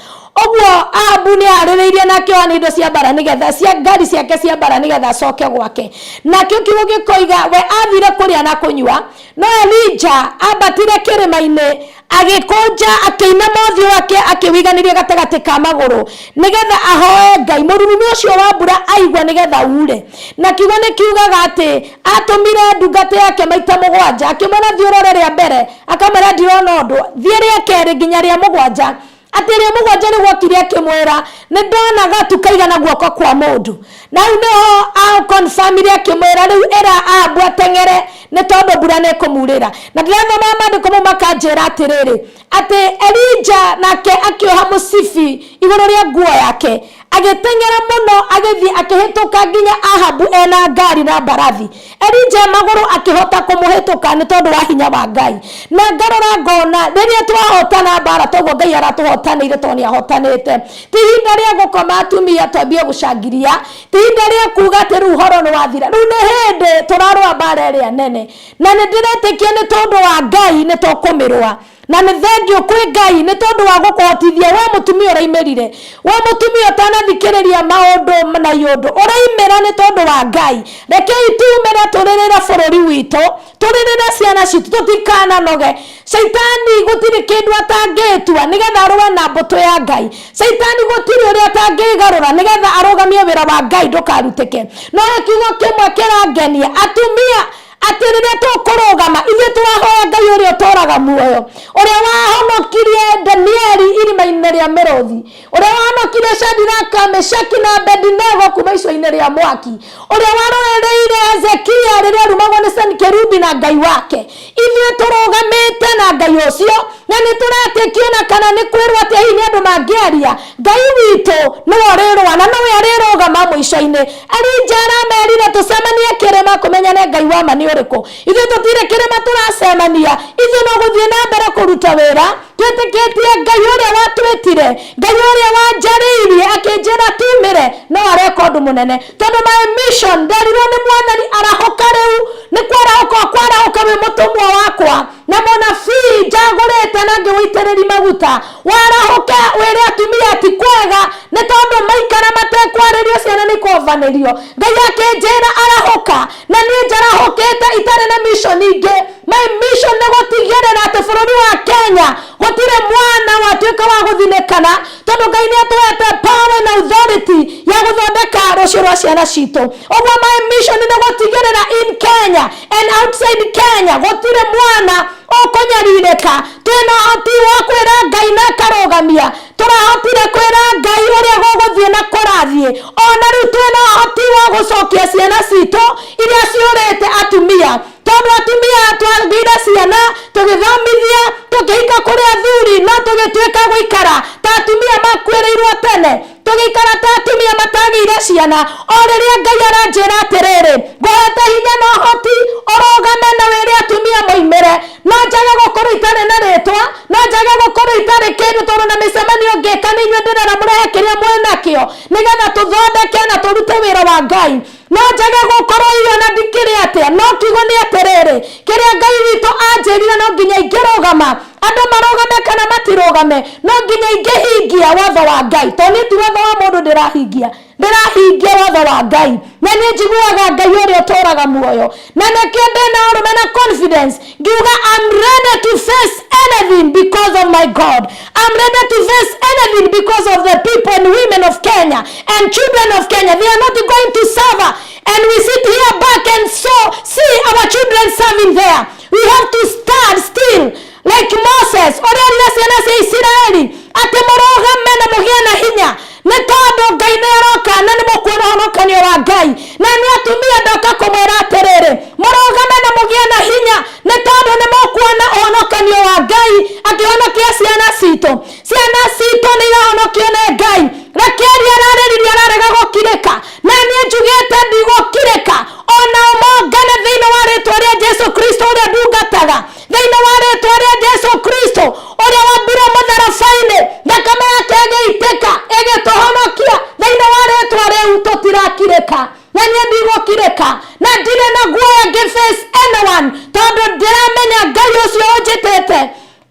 Ũguo Ahabu nĩ aharĩrĩirie na akĩoha indo cia mbara nĩgetha cia ngari ciake cia mbara nĩgetha acoke gwake. Nakĩo kiugo gĩkoiga we athire kũrĩa na kũnyua, no Elijah ambatire kĩrĩma-inĩ agĩkũnja akĩinama ũthiũ wake akĩwiganĩria gatagatĩ ka magũrũ nĩgetha ahoe Ngai mũrurumo ũcio wa mbura aigua nĩgetha ure. Na kiugo nĩ kiugaga atĩ atũmire ndungata yake maita mũgwanja akĩmwĩra thiĩ ũrore rĩa mbere, akamwĩra ndirona ũndũ, thiĩ rĩa kerĩ nginya rĩa mũgwanja. Atĩ rĩa mũgwanja nĩ gwokire akĩmwĩra nĩ ndona gatu kaigana guoko kwa mũndũ. Na hau nĩho aconfirmire akĩmwĩra rĩu ĩra Ahabu ateng'ere nĩ tondũ mbura nĩ ĩkũmurĩra. Na ndĩrathoma maandĩko mau makanjĩra atĩrĩrĩ atĩ Elijah nake akĩoha mũcibi igũrũ rĩa nguo yake agĩteng'era mũno agĩthiĩ akĩhĩtũka. Akĩhĩtũka nginya Ahabu ena ngari na mbarathi. Elija e magũrũ akĩhota kũmũhĩtũka nĩ tondũ wa hinya wa Ngai. Na ngarora ngona rĩrĩa twahotana mbara toguo Ngai aratũhotanĩire tondũ nĩ ahotanĩte. Ti ihinda rĩa gũkoma atumia twambie gũcangiria, ti ihinda rĩa kuga atĩ rĩu ũhoro nĩ wathira. Rĩu nĩ hĩndĩ tũrarũa mbara ĩrĩa nene. Na nĩ ndĩretĩkia nĩ tondũ wa Ngai nĩ tũkũmĩrũa. Na nĩ thengiũ kwĩ Ngai nĩ tondũ wa gũkũhotithia we mũtumia ũraimĩrire, we mũtumia ũtanathikĩrĩria maũndũ na iũndũ, ũraimĩra nĩ tondũ wa Ngai. Rekei tumĩre tũrĩrĩre bũrũri witũ, tũrĩrĩre ciana citũ, tũtikananoge. Caitani gũtirĩ kĩndũ atangĩtua nĩgetha arũe na mbũtũ ya Ngai. Caitani gũtirĩ ũrĩa atangĩgarũra nĩgetha arũgamie wĩra wa Ngai ndũkarutĩke. No he kiugo kĩmwe kĩrangenia, atumia atĩ rĩrĩa tũkũrũgama ithuĩ tũrahoya Ngai ũrĩa ũtũraga muoyo, ũrĩa wahonokirie Danieli irima-inĩ rĩa mĩrũthi, ũrĩa wahonokirie Shadiraka, Meshaki na Abedinego kuma icua-inĩ rĩa mwaki, ũrĩa warũĩrĩire Hezekia rĩrĩa arumagwo nĩ Senikerubi na Ngai wake. Ithuĩ tũrũgamĩte na Ngai ũcio na nĩ tũretĩkia ona kana nĩ kwĩrwo atĩ hihi nĩ andũ mangĩaria, Ngai witũ nĩwe ũrĩrũa na nowe arĩrũgama mũico-inĩ. Elija aramerire tũcemanie kĩrĩma kũmenyane Ngai wa ma nĩ ũrĩkũ. Ithuĩ tũtirĩ kĩrĩma tũracemania, ithuĩ no gũthiĩ na mbere kũruta wĩra twĩtĩkĩtie Ngai ũrĩa watwĩtire, Ngai ũrĩa wanjarĩirie akĩnjĩra tumĩre no areka ũndũ mũnene. Tondũ my mission nderirwo nĩ Mwathani arahũka rĩu, nĩ kwarahũka ũkwarahũka wĩ mũtũmwo wakwa na mũnabii njagũrĩte na ngĩgũitĩrĩri maguta. Warahũke wĩre atumia ti kwega nĩ tondũ maikara matekwarĩrio ciana nĩ ikovanĩrio. Ngai akĩnjĩra arahũka na niĩ njarahũkĩte itarĩ na mission ingĩ. My mission nĩ gũtigĩrĩra atĩ bũrũri wa Kenya gũtirĩ mwana watuĩka wa gũthinĩkana, tondũ Ngai nĩ atũhete power na authority ya gũthondeka rũciũ rwa ciana citũ. Ũguo my mission nĩ gũtigĩrĩra in Kenya and outside Kenya gũtirĩ mwana ũkũnyarirĩka. Twĩna ũhoti wa kwĩra Ngai na akarũgamia. Tũrahotire kwĩra Ngai ũrĩa gũgũthiĩ na kũrathiĩ. Ona rĩu twĩna ũhoti wa gũcokia ciana citũ iria ciũrĩte atumia. Tondũ atumia twagĩire ciana, tũgĩthomithia, tũkĩhika kũrĩ athuri, no tũgĩtuĩka gũikara ta atumia makuĩrĩirwo tene, tũgĩikara ta atumia matagĩire ciana. O rĩrĩa Ngai aranjĩra atĩrĩrĩ, ngũhete hinya na ũhoti ũrũgame na wĩre atumia moimĩre. No njage gũkorwo itarĩ na rĩtwa, no njage gũkorwo itarĩ kĩndũ, tondũ na mĩcemanio ngĩka nĩ inyuĩ ndĩrera mũrehe kĩrĩa mwĩnakĩo nĩgetha tũthondeke na tũrute wĩra wa Ngai. No njage gũkorwo irio na ndikĩrĩ atĩa, no kiugo nĩ atĩrĩrĩ, kĩrĩa Ngai witũ anjĩrire no nginya ingĩrũgama, andũ marũgame kana matirũgame, no nginya ingĩhingia watho wa Ngai. Tondũ niĩ ti watho wa mũndũ ndĩrahingia, ndĩrahingia watho wa Ngai. Na niĩ njiguaga Ngai ũrĩa ũtũraga muoyo. Na nĩkĩo ndĩna ũrũme na confidence ngiuga I'm ready to face anything because of my God. I'm ready to face anything because of the people and women of Kenya and children of Kenya. They are not going to suffer. And we sit here back and so see our children serving there. We have to stand still like Moses ũrĩa erire ciana cia Isiraeli atĩ mũrũgame na mũgĩe na hinya nĩ tondũ Ngai nĩ aroka na nĩ mũkuona ũhonokanio wa Ngai. Na nĩ atumia ndoka kũmwĩra atĩrĩrĩ, mũrũgame na mũgĩe na hinya nĩ tondũ nĩ mũkuona ũhonokanio wa Ngai akĩhonokia ciana citũ. Ciana citũ nĩ irahonokio nĩ Ngai. Rakeli ararĩririe ararega gũkirĩka, na niĩ njugĩte ndigũkirĩka ona ũmongane thĩinĩ wa rĩtwa rĩa Jesu Kristo ũrĩa ndungataga, thĩinĩ wa rĩtwa rĩa Jesu Kristo ũrĩa wambirwo mũtharaba-inĩ, thakame yake ĩgĩitĩka ĩgĩtũhonokia. Thĩinĩ wa rĩtwa rĩu tũtirakirĩka, na niĩ ndigũkirĩka, na ndirĩ na guoya ngĩ face anyone, tondũ ndĩramenya Ngai ũcio ũnjĩtĩte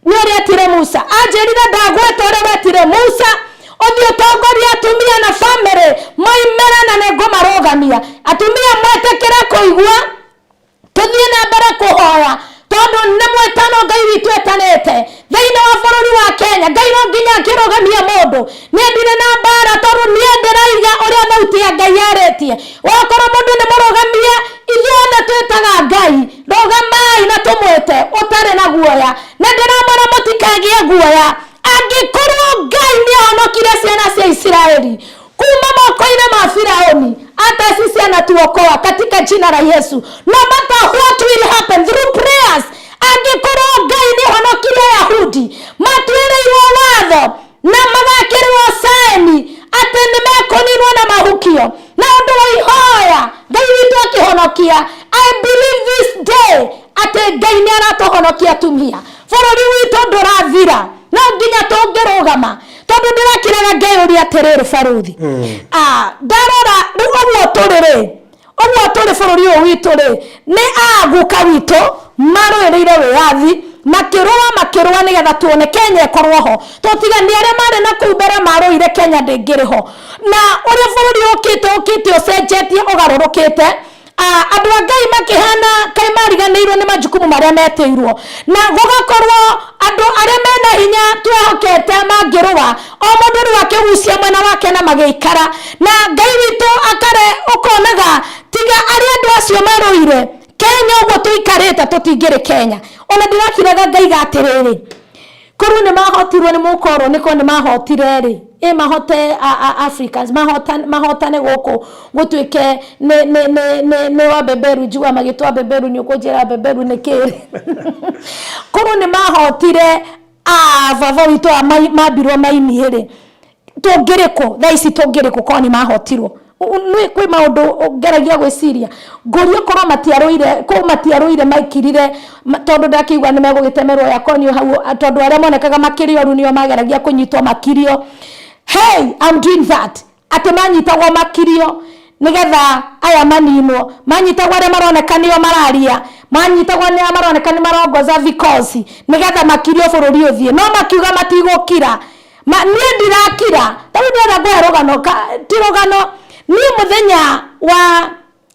nĩ ũrĩa etire Musa. Anjĩrire ndagwĩta ũrĩa wetire Musa, ũthiĩ ũtongorie atumia na bamĩrĩ moimĩre na nĩngũmarũgamia. Atumia mwetĩkĩre kũigua, tũthiĩ na mbere kũhoya, tondũ nĩ mwĩtano Ngai witũ etanĩte thĩinĩ wa bũrũri wa Kenya. Ngai no nginya akĩrũgamia mũndũ. Niĩ ndirĩ na mbara, tondũ niĩ ndĩraiga ũrĩa thauti ya Ngai yarĩtie. Wakorwo mũndũ nĩ mũrũgamie, ithuothe twĩtaga Ngai, rũgamai na tũmwĩte ũtarĩ na guoya. Na ndĩramwĩra mũtikagĩe guoya. Angĩkorwo Ngai nĩ ahonokire ciana cia Isiraeli kuma moko-inĩ ma Firauni, hata sisi anatuokoa katika jina la Yesu. No matter what will happen through prayers, angĩkorwo Ngai nĩ ahonokire Ayahudi matuĩrĩirwo watho na magakĩrĩrwo saini atĩ nĩ mekũninwo na mahukio na ũndũ wa Akĩhonokia. I believe this day atĩ Ngai nĩ aratũhonokia atumia. Bũrũri witũ ndũrathira, no nginya tũngĩrũgama, tondũ ndĩrakiraga ngeyũria atĩrĩrĩ, baruthi, ah, ndarora rĩu ũguo tũrĩ rĩ, ũguo tũrĩ bũrũri ũyũ witũ rĩ, nĩ aguka witũ marũĩrĩire wĩyathi, makĩrũa makĩrũa nĩgetha tuone Kenya ĩkorwo ho. Tũtiga nĩ arĩa marĩ na kũu mbere marũire, Kenya ndĩngĩrĩ ho. Na ũrĩa bũrũri ũkĩte ũkĩte ũcenjetie, ũgarũrũkĩte, andũ a Ngai makĩhana kaĩ mariganĩirwo nĩ majukumu marĩa metĩirwo, na gũgakorwo andũ arĩa mena hinya twehokete mangĩrũa, o mũndũ rĩu akĩgucia mwena wake na magĩikara na Ngai witũ akare. Ũkonaga tiga arĩa andũ acio marũire Kenya, ũguo tũikarĩte tũtingĩrĩ Kenya. Ona ndĩrakiraga ngaiga atĩrĩrĩ, korwo nĩ mahotirwo nĩ mũkoroni, korwo nĩ mahotire rĩ, ĩ mahote Africans mahotane, mahotane gũkũ gũtuĩke nĩ wabeberu. Njigua magĩtwa beberu, nĩ ũkũnjĩra beberu nĩ kĩrĩ. Korwo nĩ mahotire a baba witũ a mambirwo maini rĩ, tũngĩrĩ kũ thaa ici? Tũngĩrĩ kũ korwo nĩ mahotirwo? Nĩ kwĩ maũndũ ngeragia gwĩciria, ngũria korwo matiarũire, kũu matiarũire, maikirire, tondũ ndakĩigua nĩ megũgĩtemerwo yakonio hau, tondũ arĩa monekaga makĩrĩ oru nĩo mageragia kũnyitwo makirio. Hey, I'm doing that, atĩ manyitagwo makirio nĩgetha aya maninwo, manyitagwo arĩa maroneka nĩo mararia, manyitagwo nĩ arĩa maroneka nĩ marongoza vikosi, nĩgetha makirio bũrũri ũthiĩ. No makiuga matigũkira. Ma niĩ ndirakira. Tarĩu ndĩrenda ngũhe rũgano ka, ti rũgano, niĩ mũthenya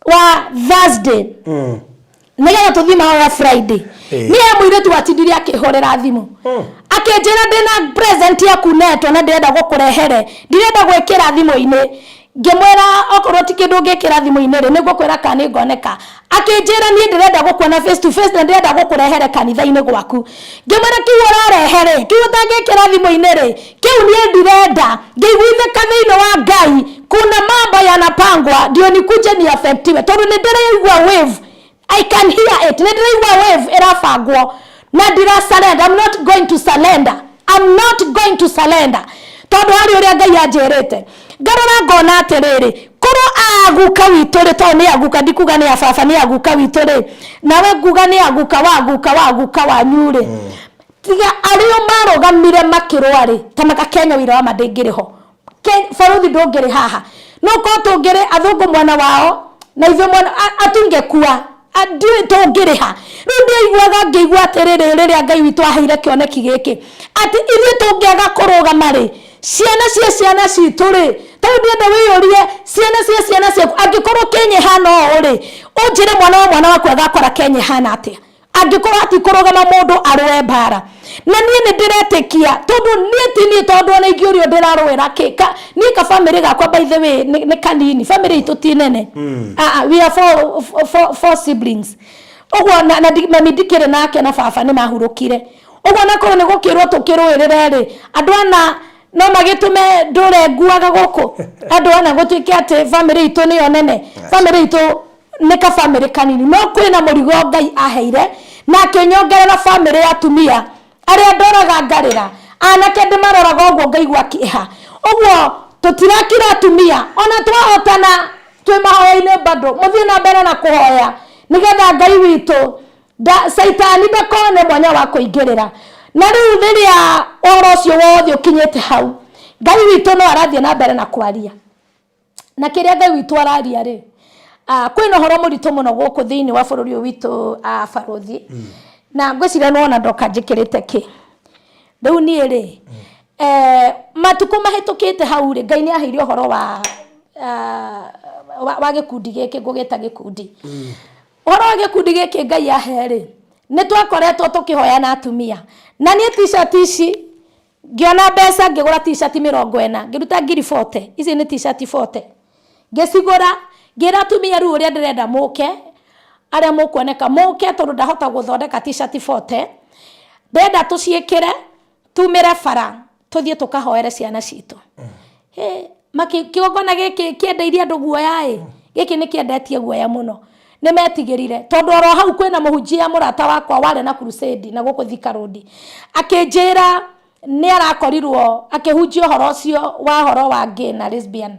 wa Thursday, nĩgetha tũthiĩ mahoya Friday, niĩ he mũirĩtu watindire akĩhũrĩra thimũ, akĩnjĩra, "Ndĩna present yaku netwo na ndĩrenda gũkũrehere, ndirenda gwĩkĩra thimũ-inĩ." Ngĩmwĩra, "Okorwo ti kĩndũ ũngĩkĩra thimũ-inĩ rĩ, nĩngũkwĩra kana nĩngoneka." Akĩnjĩra, "Niĩ ndĩrenda gũkuona face to face na ndĩrenda gũkũrehere kanitha-inĩ gwaku." Ngĩmwĩra, "Kĩu ũrarehe rĩ, kĩu ũtangĩkĩra thimũ-inĩ rĩ, kĩu niĩ ndirenda." Ngĩiguithĩka thĩinĩ wa Ngai, kuna mambo yanapangwa ndio nikuje ni affectiwe, tondũ nĩ ndĩraigua wave. I can hear it. Nĩ ndĩraigua wave ĩrabangwo na ndira surrender. I'm not going to surrender. I'm not going to surrender, tondũ harĩ ũrĩa Ngai anjĩrĩte. Ngarora ngona atĩrĩrĩ, korwo aguka witũ rĩ, tondũ nĩ aguka, ndikuga nĩ ababa, nĩ aguka witũ rĩ, nawe nguga nĩ aguka wa guka wa guka wanyu rĩ, tiga arĩa marũgamire makĩrũa rĩ, ta maka Kenya wĩra wa ma ndĩngĩrĩ ho. Baruthi ndũngĩrĩ haha, no korwo tũngĩrĩ athũngũ mwena wao na ithuĩ mwena atungekua ndiũĩ tũngĩrĩha. Rĩu ndiaiguaga, ngĩigua atĩrĩrĩ, rĩrĩa Ngai witũ aheire kĩoneki gĩkĩ atĩ ithuĩ tũngĩaga kũrũgama rĩ, ciana cia ciana citũ rĩ, tarĩu ndĩrenda wĩyũrie, ciana cia ciana ciaku, angĩkorwo Kenya ĩhana ũũ rĩ, ũnjĩre mwana wa mwana waku agakora Kenya ĩhana atĩa angĩkorwo hatikũrũgama mũndũ arũe mbara? Na niĩ nĩ ndĩretĩkia, tondũ niĩ ti niĩ, tondũ ona ingĩũrio ndĩrarũĩra kĩ ka, niĩ ka family gakwa, by the way, nĩ kanini. Family itũ ti nene. Ah, ah, we are four siblings ũguo, na mami ndikĩrĩ nake na baba nĩ mahurũkire ũguo. Na korwo nĩ gũkĩrwo tũkĩrũĩrĩre rĩ, andũ ana no magĩtũme ndũre nguaga gũkũ, andũ ana gũtuĩke atĩ family itũ nĩyo nene. Family itũ nĩ ka family kanini, no kwĩna mũrigo Ngai aheire na akĩnyongerera family ya atumia arĩa ndoraga ngarĩra, anake ndĩmaroraga ũguo ngaigua kĩeha. Ũguo tũtirakira atumia, ona twahotana twĩ mahoya-inĩ, bado mũthiĩ na mbere na kũhoya nĩgetha Ngai witũ caitani ndakone mwanya wa kũingĩrĩra. Na rĩu rĩrĩa ũhoro ũcio wothe ũkinyĩte hau, Ngai witũ no arathiĩ na mbere na kwaria, na kĩrĩa Ngai witũ araria rĩ, kwĩna ũhoro mũritũ mũno gũkũ thĩinĩ wa bũrũri ũyũ witũ, barothi, na ngwĩciria nĩwona ndoka njĩkĩrĩte kĩ. Rĩu niĩ rĩ, matukũ mahĩtũkĩte hau rĩ, Ngai nĩ aheire ũhoro wa gĩkundi gĩkĩ ngũgĩta gĩkundi. Ũhoro wa gĩkundi gĩkĩ Ngai ahe rĩ, nĩ twakoretwo tũkĩhoya na atumia, na niĩ t-shirt ici ngĩona mbeca, ngĩgũra t-shirt 40, ngĩruta ngiri 40. Ici nĩ t-shirt 40, ngĩcigũra, ngĩra atumia, "Rĩu ũrĩa ndĩrenda mũke, arĩa mũkuoneka mũke, tondũ ndahota gũthondeka t-shirt 40, ndĩrenda tũciĩkĩre tumĩre bara tũthiĩ tũkahoere ciana citũ." Kĩgongona gĩkĩ kĩendeirie andũ guoya ĩ, gĩkĩ nĩ kĩendetie guoya mũno. Nĩ metigĩrire, tondũ oro hau kwĩna mũhunjia mũrata wakwa warĩ na crusade na gũkũ Thika Road, akĩnjĩra nĩ arakorirwo akĩhunjia ũhoro ũcio wa ũhoro wa gay na lesbian.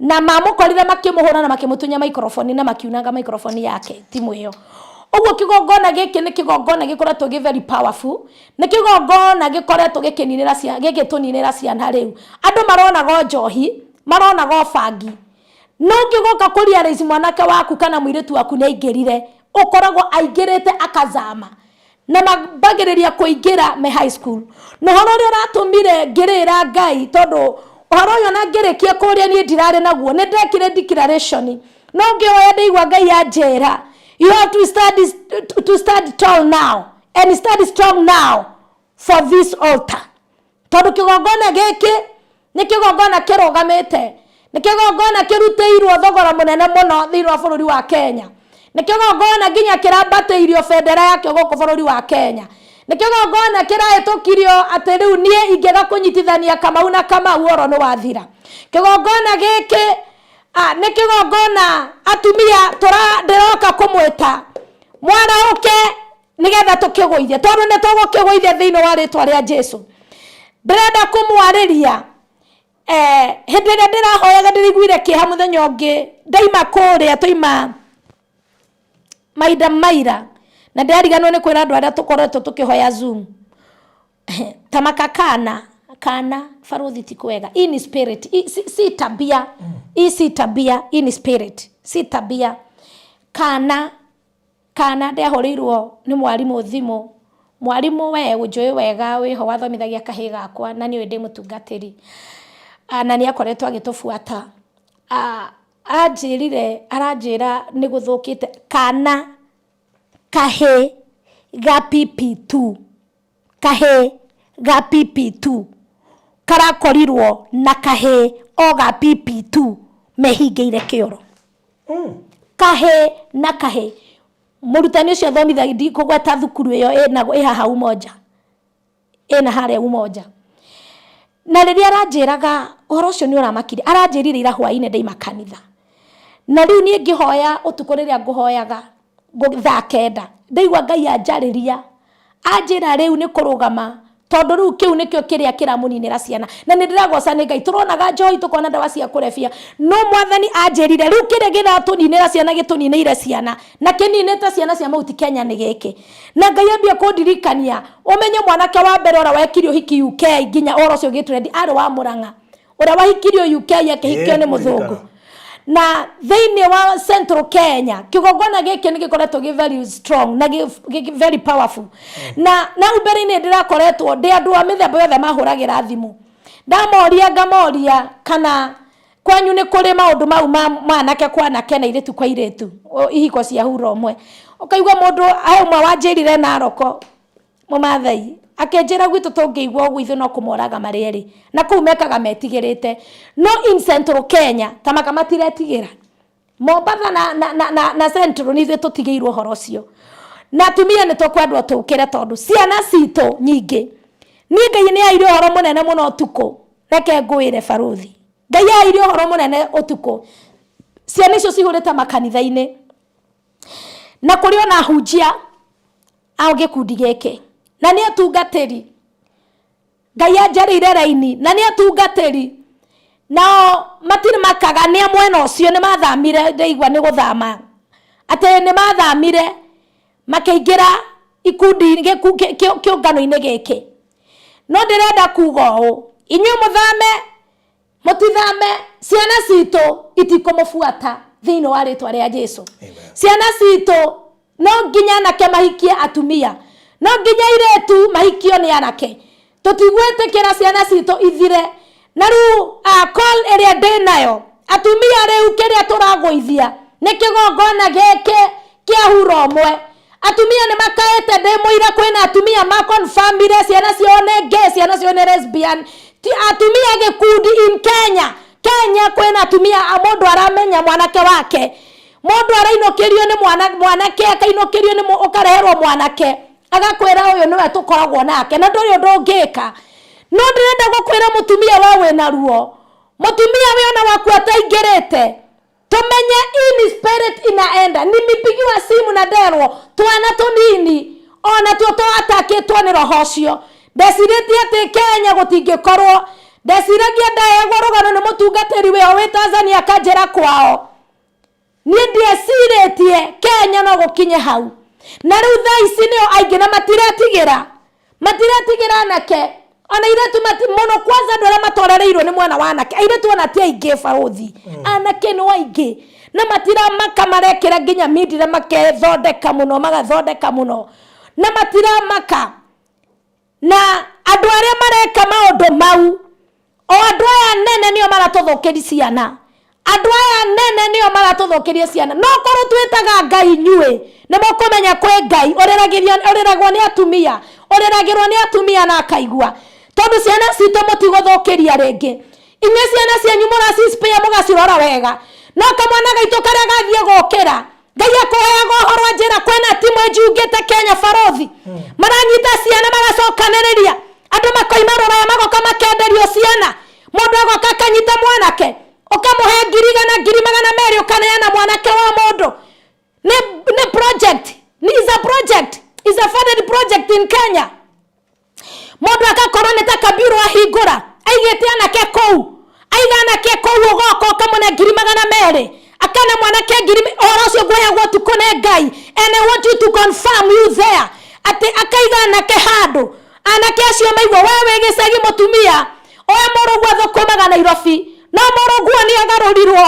Na mamũkorire makĩmũhũra na makĩmũtunya microphone na makiunanga microphone yake timu ĩyo. Ũguo kĩgongona gĩkĩ nĩ kĩgongona gĩkoretwo gĩ very powerful, nĩ kĩgongona gĩkoretwo gĩkĩninĩra ciana, gĩgĩtũninĩra ciana. Rĩu andũ maronaga o njohi, maronaga o bangi, no ũngĩgoka kũ realize mwanake waku kana mũirĩtu waku nĩ aingĩrire, ũkoragwo aingĩrĩte akazama na mambagĩrĩria kũingĩra me high school. Na ũhoro ũrĩa ũratũmire ngĩrĩra Ngai, tondũ ũhoro ũyũ ona ngĩrĩkia kũrĩa niĩ ndirarĩ naguo, nĩ ndekire declaration, no ngĩhoya ndaigua Ngai anjĩra, "You have to stand tall now and stand strong now for this altar," tondũ kĩgongona gĩkĩ nĩ kĩgongona kĩrũgamĩte, nĩ kĩgongona kĩrutĩirwo thogora mũnene mũno thĩinĩ wa bũrũri wa Kenya, nĩ kĩgongona nginya kĩrambatĩirio bendera yakĩo gũkũ bũrũri wa Kenya, nĩ kĩgongona kĩrahĩtũkirio atĩ rĩu niĩ ingĩaga kũnyitithania Kamau na Kamau oro nĩ wathira. Kĩgongona gĩkĩ nĩ kĩgongona atumia tũra ndĩroka kũmwĩta mwarahũke nĩgetha tũkĩgũithie, tondũ nĩ tũgũkĩgũithia thĩinĩ wa rĩtwa rĩa Jesu. Ndĩrenda kũmwarĩria hĩndĩ ĩrĩa ndĩrahoyaga, ndĩraiguire kĩeha mũthenya ũngĩ ndaima kũrĩa tũima mahinda maira, na ndĩrariganwo nĩ kwĩra andũ arĩa tũkoretwo tũkĩhoya Zoom ta makakana kana baruthi ti kwega. Hii ni spirit. Hii si tabia, hii si tabia, hii ni spirit, si tabia. Kana ndĩahũrĩirwo nĩ mwarimũ thimũ. Mwarimũ we ũnjũĩ wega, wĩho wathomithagia kahĩĩ gakwa na nĩũĩ ndĩ mũtungatĩri. Na nĩ akoretwo agĩtũbuata. Anjĩrire, aranjĩra nĩ gũthũkĩte, kana kahĩĩ ga PP2, kahĩĩ ga PP2 karakorirwo na kahĩĩ o ga PP2 mehingĩire kĩoro, kahĩĩ na kahĩĩ. Mũrutani ũcio athomithagia, ndikũgweta thukuru ĩyo, ĩna ĩ haha Umoja, ĩna harĩa Umoja. Na rĩrĩa aranjĩraga ũhoro ũcio nĩ ũramakire. Aranjĩrire ira hwainĩ ndaima kanitha, na rĩu niĩ ngĩhoya ũtukũ, rĩrĩa ngũhoyaga thaa 9, ndaigua Ngai anjarĩria anjĩra rĩu nĩ kũrũgama, tondũ rĩu kĩu nĩkĩo kĩrĩa kĩramũninĩra ciana. Na nĩ ndĩragoca nĩ Ngai, tũronaga njohi, tũkona ndawa cia kũrebia, no Mwathani anjĩrire rĩu kĩrĩa kĩratũninĩra ciana, gĩtũninĩire ciana na kĩninĩte ciana cia Mount Kenya nĩ gĩkĩ. Na Ngai ambia kũndirikania, ũmenye mwanake wa mbere ũrĩa wekire ũhiki UK nginya ũhoro ũcio ũgĩtrendi arĩ wa Mũrang'a, ũrĩa wahikirio UK, akĩhikio nĩ mũthũngũ. Na thĩinĩ wa Central Kenya kĩgongona gĩkĩ nĩ gĩkoretwo gĩ very strong na gĩ very powerful. Na hau mbere-inĩ ndĩrakoretwo ndĩ andũ a mĩthemba yothe mahũragĩra thimũ, ndamoria ngamoria kana kwanyu nĩ kũrĩ maũndũ mau ma mwanake kwa anake na airĩtu kwa airĩtu, ihiko cia hura ũmwe. Ũkaigua mũndũ he ũmwe wanjĩrire Naroko, mũmathai, akĩnjĩra gwitũ tũngĩigua ũguo ithuĩ no kũmoraga marĩ erĩ, na kũu mekaga metigĩrĩte. No in Central Kenya tamaka matiretigĩra. Mombatha na Central nĩ ithuĩ tũtigĩirwo ũhoro ũcio, na atumia nĩ tũkwendwo tũkĩre, tondũ ciana citũ nyingĩ. Niĩ Ngai nĩ aire ũhoro mũnene mũno ũtukũ. Reke ngwĩre baruthi, Ngai aire ũhoro mũnene ũtukũ. Ciana icio cihũrĩte makanitha-inĩ, na kũrĩ ona hunjia a gĩkundi gĩkĩ na nĩ atungatĩri. Ngai anjarĩire raini na nĩ atungatĩri, nao matirĩ makaga nĩ a mwena ũcio, nĩ mathamire. Ndaigua nĩ gũthama atĩ nĩ mathamire makĩingĩra ikundi kĩũngano-inĩ gĩkĩ. No ndĩrenda kuga ũũ, inyuĩ mũthame mũtithame, ciana citũ itikũmũbuata thĩinĩ wa rĩtwa rĩa Jesu. Amen. Ciana citũ no nginya anake mahikie atumia, no nginya airĩtu mahikio nĩ anake. Tũtigwĩtĩkĩra ciana citũ ithire. Na rĩu call ĩrĩa ndĩ nayo, atumia, rĩu kĩrĩa tũragũithia nĩ kĩgongona gĩkĩ kĩa hura ũmwe. Atumia nĩ makaĩte, ndĩ mũira kwĩna atumia maconfirmire ciana ciao nĩ gay, ciana ciao nĩ lesbian. Ti atumia gĩkundi in Kenya. Kenya kwĩna atumia mũndũ aramenya mwanake wake, mũndũ arainũkĩrio nĩ mwanake, akainũkĩrio nĩ ũkareherwo mwanake, agakwĩra ũyũ nĩwe tũkoragwo nake, na ndũrĩ ũndũ ũngĩka. No ndĩrenda gũkwĩra mũtumia, we wĩna ruo, mũtumia we ona waku ataingĩrĩte, tumenye ini spirit inaenda. Nimepigiwa simu na nderwo twana tunini ona tuo twatakĩtwo nĩ roho ũcio. Ndecirĩtie atĩ Kenya gũtingĩkorwo. Ndeciragia ndaheagwo rũgano nĩ mũtungatĩri wĩho wĩ Tanzania akanjĩra kwao. Niĩ ndiecirĩtie Kenya no gũkinye hau. Na rĩu thaa ici nĩo aingĩ na matiretigĩra. Matiretigĩra anake. Ona airĩtu mati, mũno kwanza andũ arĩa matorereirwo nĩ mwena wa anake. Airĩtu ona ti aingĩ barũthi. Anake nĩ aingĩ. Na matiramaka marekĩra nginya mindira makethondeka mũno, magathondeka mũno. Na matiramaka. Na andũ arĩa mareka maũndũ mau, o andũ aya nene nĩo maratũthũkĩria ciana. Andũ aya nene nĩo maratũthũkĩria ciana. No korwo twĩtaga Ngai inyuĩ, nĩ mũkũmenya kwĩ Ngai ũrĩragwo nĩ atumia, ũrĩragĩrwo nĩ atumia na akaigua. Tondũ ciana citũ mũtigũthũkĩria rĩngĩ. Inyuĩ ciana cianyu mũracispare mũgacirora wega. No kamwana gaitũ karĩa gathiĩ gũkĩra, Ngai akũheaga ũhoro anjĩra kwĩna timu ĩnjungĩte Kenya barothi. Maranyita ciana magacokanĩrĩria. Andũ makoima rũraya magoka makenderio ciana. Mũndũ agoka akanyita mwanake, ũkamũhe 100,000 200,000 ũkaneana mwanake wa mũndũ. Nĩ project. Is a project. Is a funded project in Kenya. Mũndũ agakorwo nĩ ta kabiru ahingũra, aigĩte anake kũu, aiga anake kũu ũgoka ũkamũne 200,000, akane mwanake ngiri, ũhoro ũcio ngũheagwo ũtukũ nĩ Ngai, and I want you to confirm you there, atĩ akaiga anake handũ, anake acio maigua we wĩ gĩcagi mũtumia, oe mũrũguo athũkũmaga Nairobi, no mũrũguo nĩ agarũrirwo.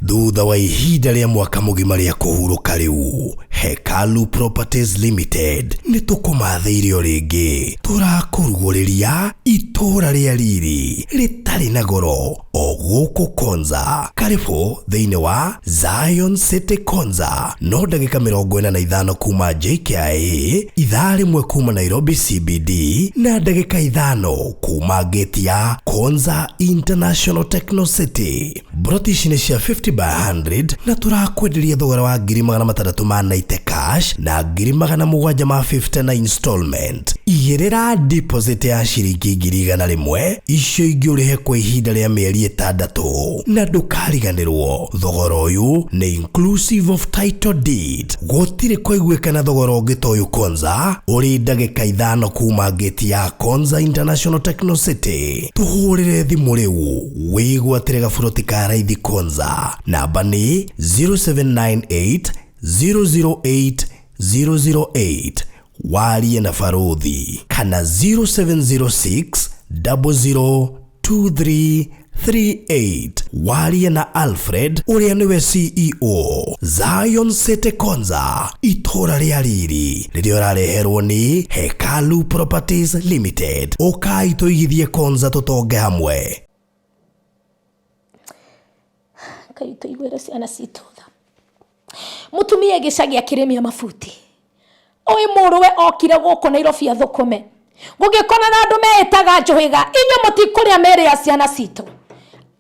Thutha wa ihinda rĩa mwaka mũgima rĩa kũhurũka rĩu, Hekalu Properties Limited nĩ tũkũmathĩire o rĩngĩ. Tũrakũrugũrĩria itũũra rĩa riri rĩtarĩ na goro o gũkũ Konza. Karibu thĩinĩ wa Zion City Konza, no ndagĩka 45 kuma JKIA, ithaa rĩmwe kuma Nairobi CBD, na ndagĩka 5 kuma gate ya Konza International Techno City. Broti ici nĩ cia 50 by 100 na tũrakwenderia thogora wa 600,000 ma 90 cash na 750,000 na installment. Igĩrĩra deposit ya ciringi 100,000, icio ingĩ ũrĩhe kwa ihinda rĩa mĩeri 6, na ndũkariganĩrwo thogora ũyũ nĩ inclusive of title deed. Gũtirĩ kũiguĩkana thogora ũngĩ ta ũyũ Konza, ũrĩ ndagĩka 5 kuma gate ya Konza International Techno City. Tũhũrĩre thimũ rĩu wĩgwatĩre gaburoti ka raithi Konza. Namba nĩ 0798 008 008, warie na barothi, kana 0706 002338, warie na Alfred ũrĩa nĩwe CEO. Zion City Konza, itũũra rĩa riri rĩrĩa ũrareherwo nĩ Hekalu Properties Limited. Ũkai tũigithie Konza tũtonge hamwe. Ngai tũiguĩre ciana citũ tha. Mũtumia gĩcagi akĩrĩmia mabuti. Ũyũ mũrũwe okire gũkũ Nairobi athũkũme. Gũgĩkona na andũ meĩtaga njũhĩga, inyuĩ mũtikũrĩa mĩĩrĩ ya ciana citũ.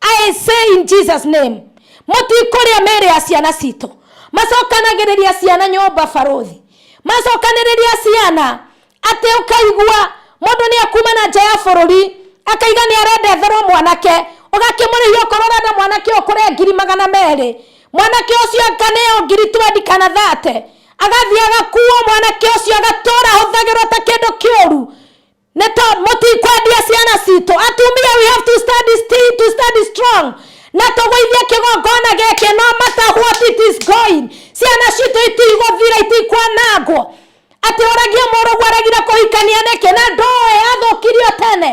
I say in Jesus name, mũtikũrĩa mĩĩrĩ ya ciana citũ. Macokanagĩrĩria ciana nyũmba barothi. Macokanĩrĩria ciana atĩ ũkaigua mũndũ nĩ akuma na nja ya bũrũri, akaiga nĩ arenda etherwo mwanake, ũgakĩmũrĩhia okorwo ũrenda mwanake ũkũrĩa 200,000. Mwanake ũcio akaneo 20,000 kana 30. Agathiĩ agakuo mwanake ũcio agatũra ahũthagĩrwo ta kĩndũ kĩũru. Nĩ to mũtikwendia ciana citũ. Atumia, we have to stand still, to stand strong. Na tũgũithie kĩgongona gĩkĩ no matter what it is going. Ciana citũ itigũthira, itikwanangwo. Atĩ ũragie mũrũguo aregire kũhikania nĩkĩ na ndoĩ athũkirio tene.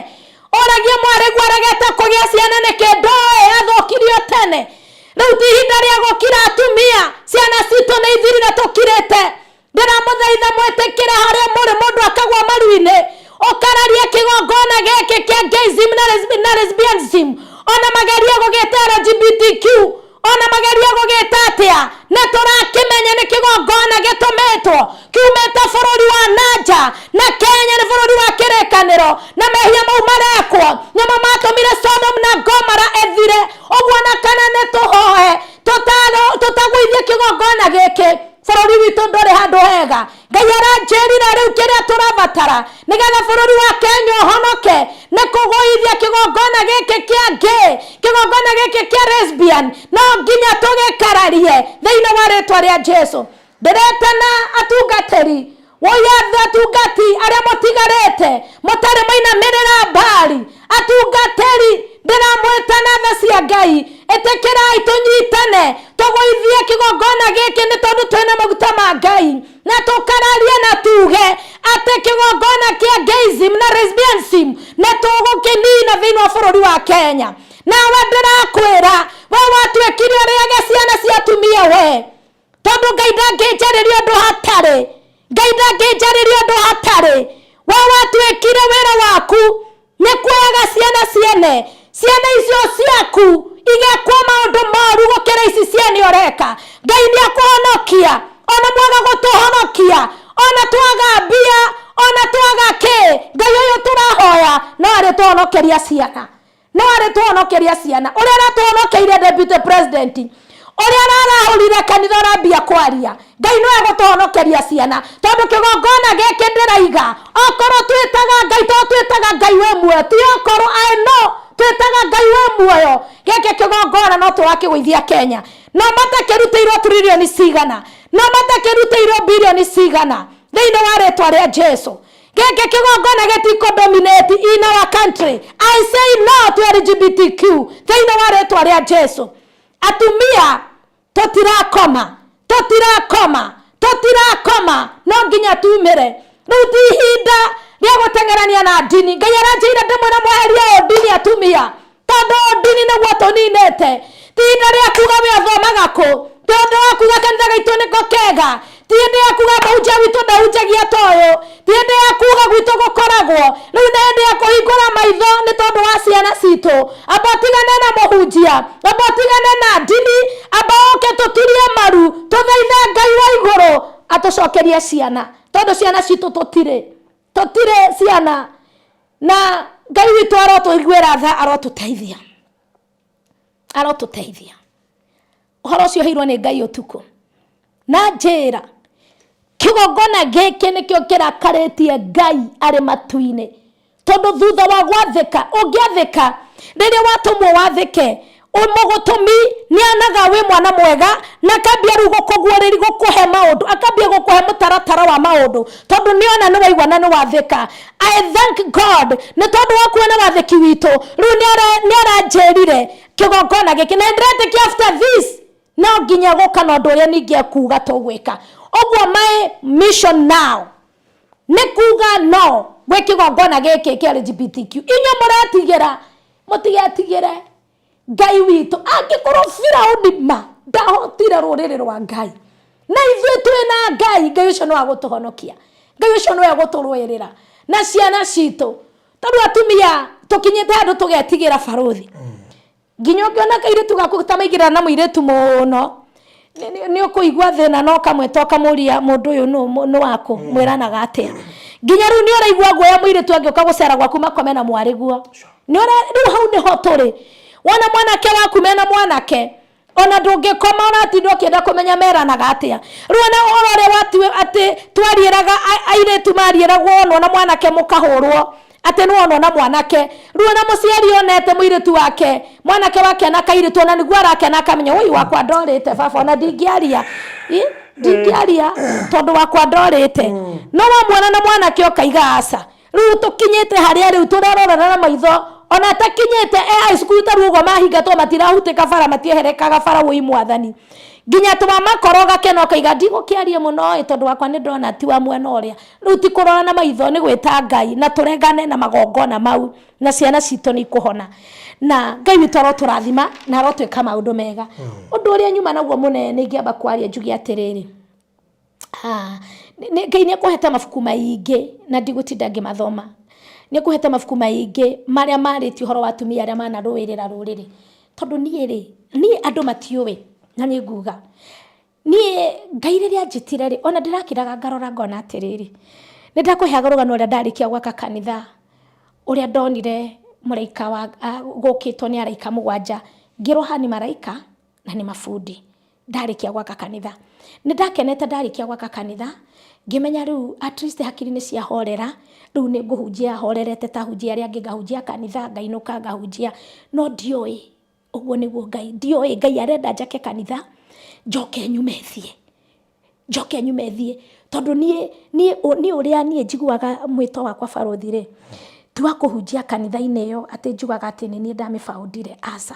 Ũragie mwarĩguo aregete kũgĩa ciana nĩkĩ ndoĩ athũkirio tene. Rĩu ti ihinda rĩa gũkira atumia, ciana citũ nĩ ithirire tũkirĩte. Ndĩramũthaitha mwĩtĩkĩre harĩa mũrĩ mũndũ akagwa maru-inĩ, ũkararie kĩgongona gĩkĩ kĩa gayism na lesbianism, ona magerie gũgĩta LGBTQ, ona magerie gũgĩta atĩa, nĩ tũrakĩmenya nĩ kĩgongona gĩtũmĩtwo kiumĩte bũrũri wa nanja, na Kenya nĩ bũrũri wa kĩrĩkanĩro, na mehia mau marekwo nĩmo matũmire Sodom na Gomora ĩthire. Ũguo na kana nĩ tũhoe tũtagũithie kĩgongona gĩkĩ, bũrũri witũ ndũrĩ handũ hega. Ngai aranjĩrire rĩu kĩrĩa tũrabatara nĩgetha bũrũri wa Kenya ũhonoke nĩ kũgũithia kĩgongona gĩkĩ kĩa gay, kĩgongona gĩkĩ kĩa lesbian, no nginya tũgĩkararie thĩinĩ wa rĩtwa rĩa Jesu. Ndĩretana atungatĩri Woya atungati arĩa mũtigarĩte mũtarĩ mainamĩrĩra mbari, atungatĩri ndĩramwĩta na tha cia Ngai, ĩtĩkĩrai tũnyitane tũgũithie kĩgongona gĩkĩ nĩ tondũ twĩna maguta ma Ngai, na tũkararie na tuge atĩ kĩgongona kĩa gayism na lesbianism nĩ tũgũkĩnina thĩinĩ wa bũrũri wa Kenya. Nawe ndĩrakwĩra we watuĩkire ũrĩage ciana cia atumia we, tondũ Ngai ndangĩnjarĩria ũndũ hatarĩ, Ngai ndangĩnjarĩria ũndũ hatarĩ. We watuĩkire wĩra waku nĩ kuoyaga ciana ciene, ciana icio ciaku igekwo maũndũ moru gũkĩra ici ciene ũreka. Ngai nĩ akũhonokia, ona mwaga gũtũhonokia, ona twaga mbia, ona twaga kĩ, Ngai ũyũ tũrahoya no arĩtũhonokeria ciana, no arĩtũhonokeria ciana. Ũrĩa aratũhonokeire deputy president, ũrĩa ararahũrire kanitha ũrambia kwaria, Ngai no egũtũhonokeria ciana, tondũ kĩgongona gĩkĩ ndĩraiga okorwo twĩtaga Ngai, to twĩtaga Ngai wĩ muoyo, ti okorwo, I know twĩtaga Ngai wĩ muoyo. Gĩkĩ kĩgongona no tũrakĩgũithia Kenya, no matakĩrutĩirwo tririoni cigana, no matakĩrutĩirwo birioni cigana, thĩinĩ wa rĩtwa rĩa Jesu. Gĩkĩ kĩgongona gĩtikũ dominate in our country. I say no to LGBTQ thĩinĩ wa rĩtwa rĩa Jesu. Atumia tũtirakoma, tũtirakoma, tũtirakoma, no nginya tumĩre. Rĩu ti ihinda rĩa gũteng'erania na ndini. Ngai aranjĩire ndĩmwĩre mweherie ũndini atumia, tondũ ũndini nĩguo tũninĩte. Ti ihinda rĩa kuga we athomaga kũ, ti ũndũ wa kuga kanitha gaitũ nĩko kega, ti hĩndĩ ya kuga mũhunjia witũ ndahunjagia ta ũyũ, ti hĩndĩ ya kuga gwitũ gũkoragwo. Rĩu nĩ hĩndĩ ya kũhingũra maitho nĩ tondũ wa ciana citũ. Amba ũtigane na mũhunjia, amba ũtigane na ndini, amba ũke tũturie maru, tũthaithe Ngai wa igũrũ atũcokerie ciana, tondũ ciana citũ tũtirĩ, tũtirĩ ciana. Na Ngai witũ arotũiguĩra tha, arotũteithia, arotũteithia. Ũhoro ũcio ũheirwo nĩ Ngai ũtukũ na njĩra kĩgongona gĩkĩ nĩkĩo kĩrakarĩtie Ngai arĩ matu-inĩ, tondũ thutha wa gwathĩka, ũngĩathĩka rĩrĩa watũmwo wathĩke, mũgũtũmi nĩonaga wĩ mwana mwega na akambia rĩu gũkũguũrĩria, gũkũhe maũndũ, akambia gũkũhe mũtaratara wa maũndũ, tondũ nĩona nĩ waigua na nĩ wathĩka. I thank God nĩ tondũ wa kuona wathĩki witũ. Rĩu nĩaranjĩrire kĩgongona gĩkĩ, na ndĩretĩkia after this no nginya gũka na ũndũ ũrĩa ningĩ ekuga tũgwĩka. Ũguo my mission now nĩ kuga no gwĩ kĩgongona gĩkĩ kĩa LGBTQ. Inyuĩ mũretigĩra, mũtigetigĩre. Ngai witũ angĩkorwo Firaũni ma ndahotire rũrĩrĩ rwa Ngai, na ithuĩ twĩ na Ngai, Ngai ũcio no agũtũhonokia, Ngai ũcio no egũtũrũĩrĩra na ciana citũ. Tondũ atumia tũkinyĩte handũ tũgetigĩra barũthi, nginya ũngĩona kairĩtu gaku ta maingĩrana na mũirĩtu mũno, nĩ ũkũigua thĩna no kamwĩta ũkamũria mũndũ ũyũ nũ waku, mwĩranaga atĩa? Nginya rĩu nĩ ũraigua guoya mũirĩtu angĩũka gũcera gwaku makome na mwarĩguo. Rĩu hau nĩho tũrĩ. Wona mwanake waku mena mwanake, ona ndũngĩkoma ũratinda ũkĩenda kũmenya meranaga atĩa. Rĩu ona ũhoro ũrĩa watiwe atĩ twariĩraga airĩtu mariĩragwo onwo na mwanake mũkahũrwo, atĩ nĩ wonwo na mwanake. Rĩu ona mũciari onete mũirĩtu wake, mwanake wake na kairĩtu, ona nĩguo arakena akamenya, ũi wakwa ndorĩte baba, ona ndingĩaria. Ndingĩaria tondũ wakwa ndorĩte. No wamuona na mwanake ũkaiga aca. Rĩu tũkinyĩte harĩa rĩu tũrerorera na maitho, ona atakinyĩte e high school ta rĩu ũguo mahingatwo matirahutĩka bara, matieherekaga bara, wũi mwathani. Nginya twamakora ũgakena ũkaiga ndigũkĩaria mũno ĩ, tondũ wakwa nĩ ndona ti wa mwena ũrĩa. Rĩu ti kũrora na maitho, nĩ gwĩta Ngai na tũregane na magongona mau, na ciana citũ nĩ ikũhona. Na Ngai witũ arotũrathima na arotwĩka maũndũ mega. Ũndũ ũrĩa nyuma naguo mũnene ingĩamba kwaria njuge atĩrĩrĩ, Ngai nĩ akũhete mabuku maingĩ na ndigũtinda ngĩmathoma. Nĩ akũhete mabuku maingĩ marĩa marĩtie ũhoro wa atumia arĩa manarũĩrĩra rũrĩrĩ. Tondũ niĩ rĩ, niĩ andũ matiũĩ na nĩ nguga, niĩ Ngai rĩrĩa anjĩtire rĩ, ona ndĩrakiraga ngarora ngona atĩrĩrĩ, nĩ ndakũheaga rũgano ũrĩa ndarĩkia gwaka kanitha, ũrĩa ndonire mũraika wa gũkĩtwo nĩ araika mũgwanja, ngĩrwo haha nĩ maraika na nĩ mabundi. Ndarĩkia gwaka kanitha, nĩ ndakenete ndarĩkia gwaka kanitha, ngĩmenya rĩu at least hakiri nĩ ciahorera, rĩu nĩ ngũhunjia horerete ta hunjia arĩa angĩ, ngahunjia kanitha, ngainũka ngahunjia, no ndioĩ ũguo nĩguo Ngai, ndioĩ Ngai arenda njake kanitha, njoke nyume thiĩ. Njoke nyume thiĩ, tondũ niĩ niĩ niĩ ũrĩa niĩ njiguaga mwĩto wakwa barothi rĩ, ti wa kũhunjia kanitha-inĩ ĩyo atĩ njugaga atĩ nĩ niĩ ndamĩbaũndire, aca.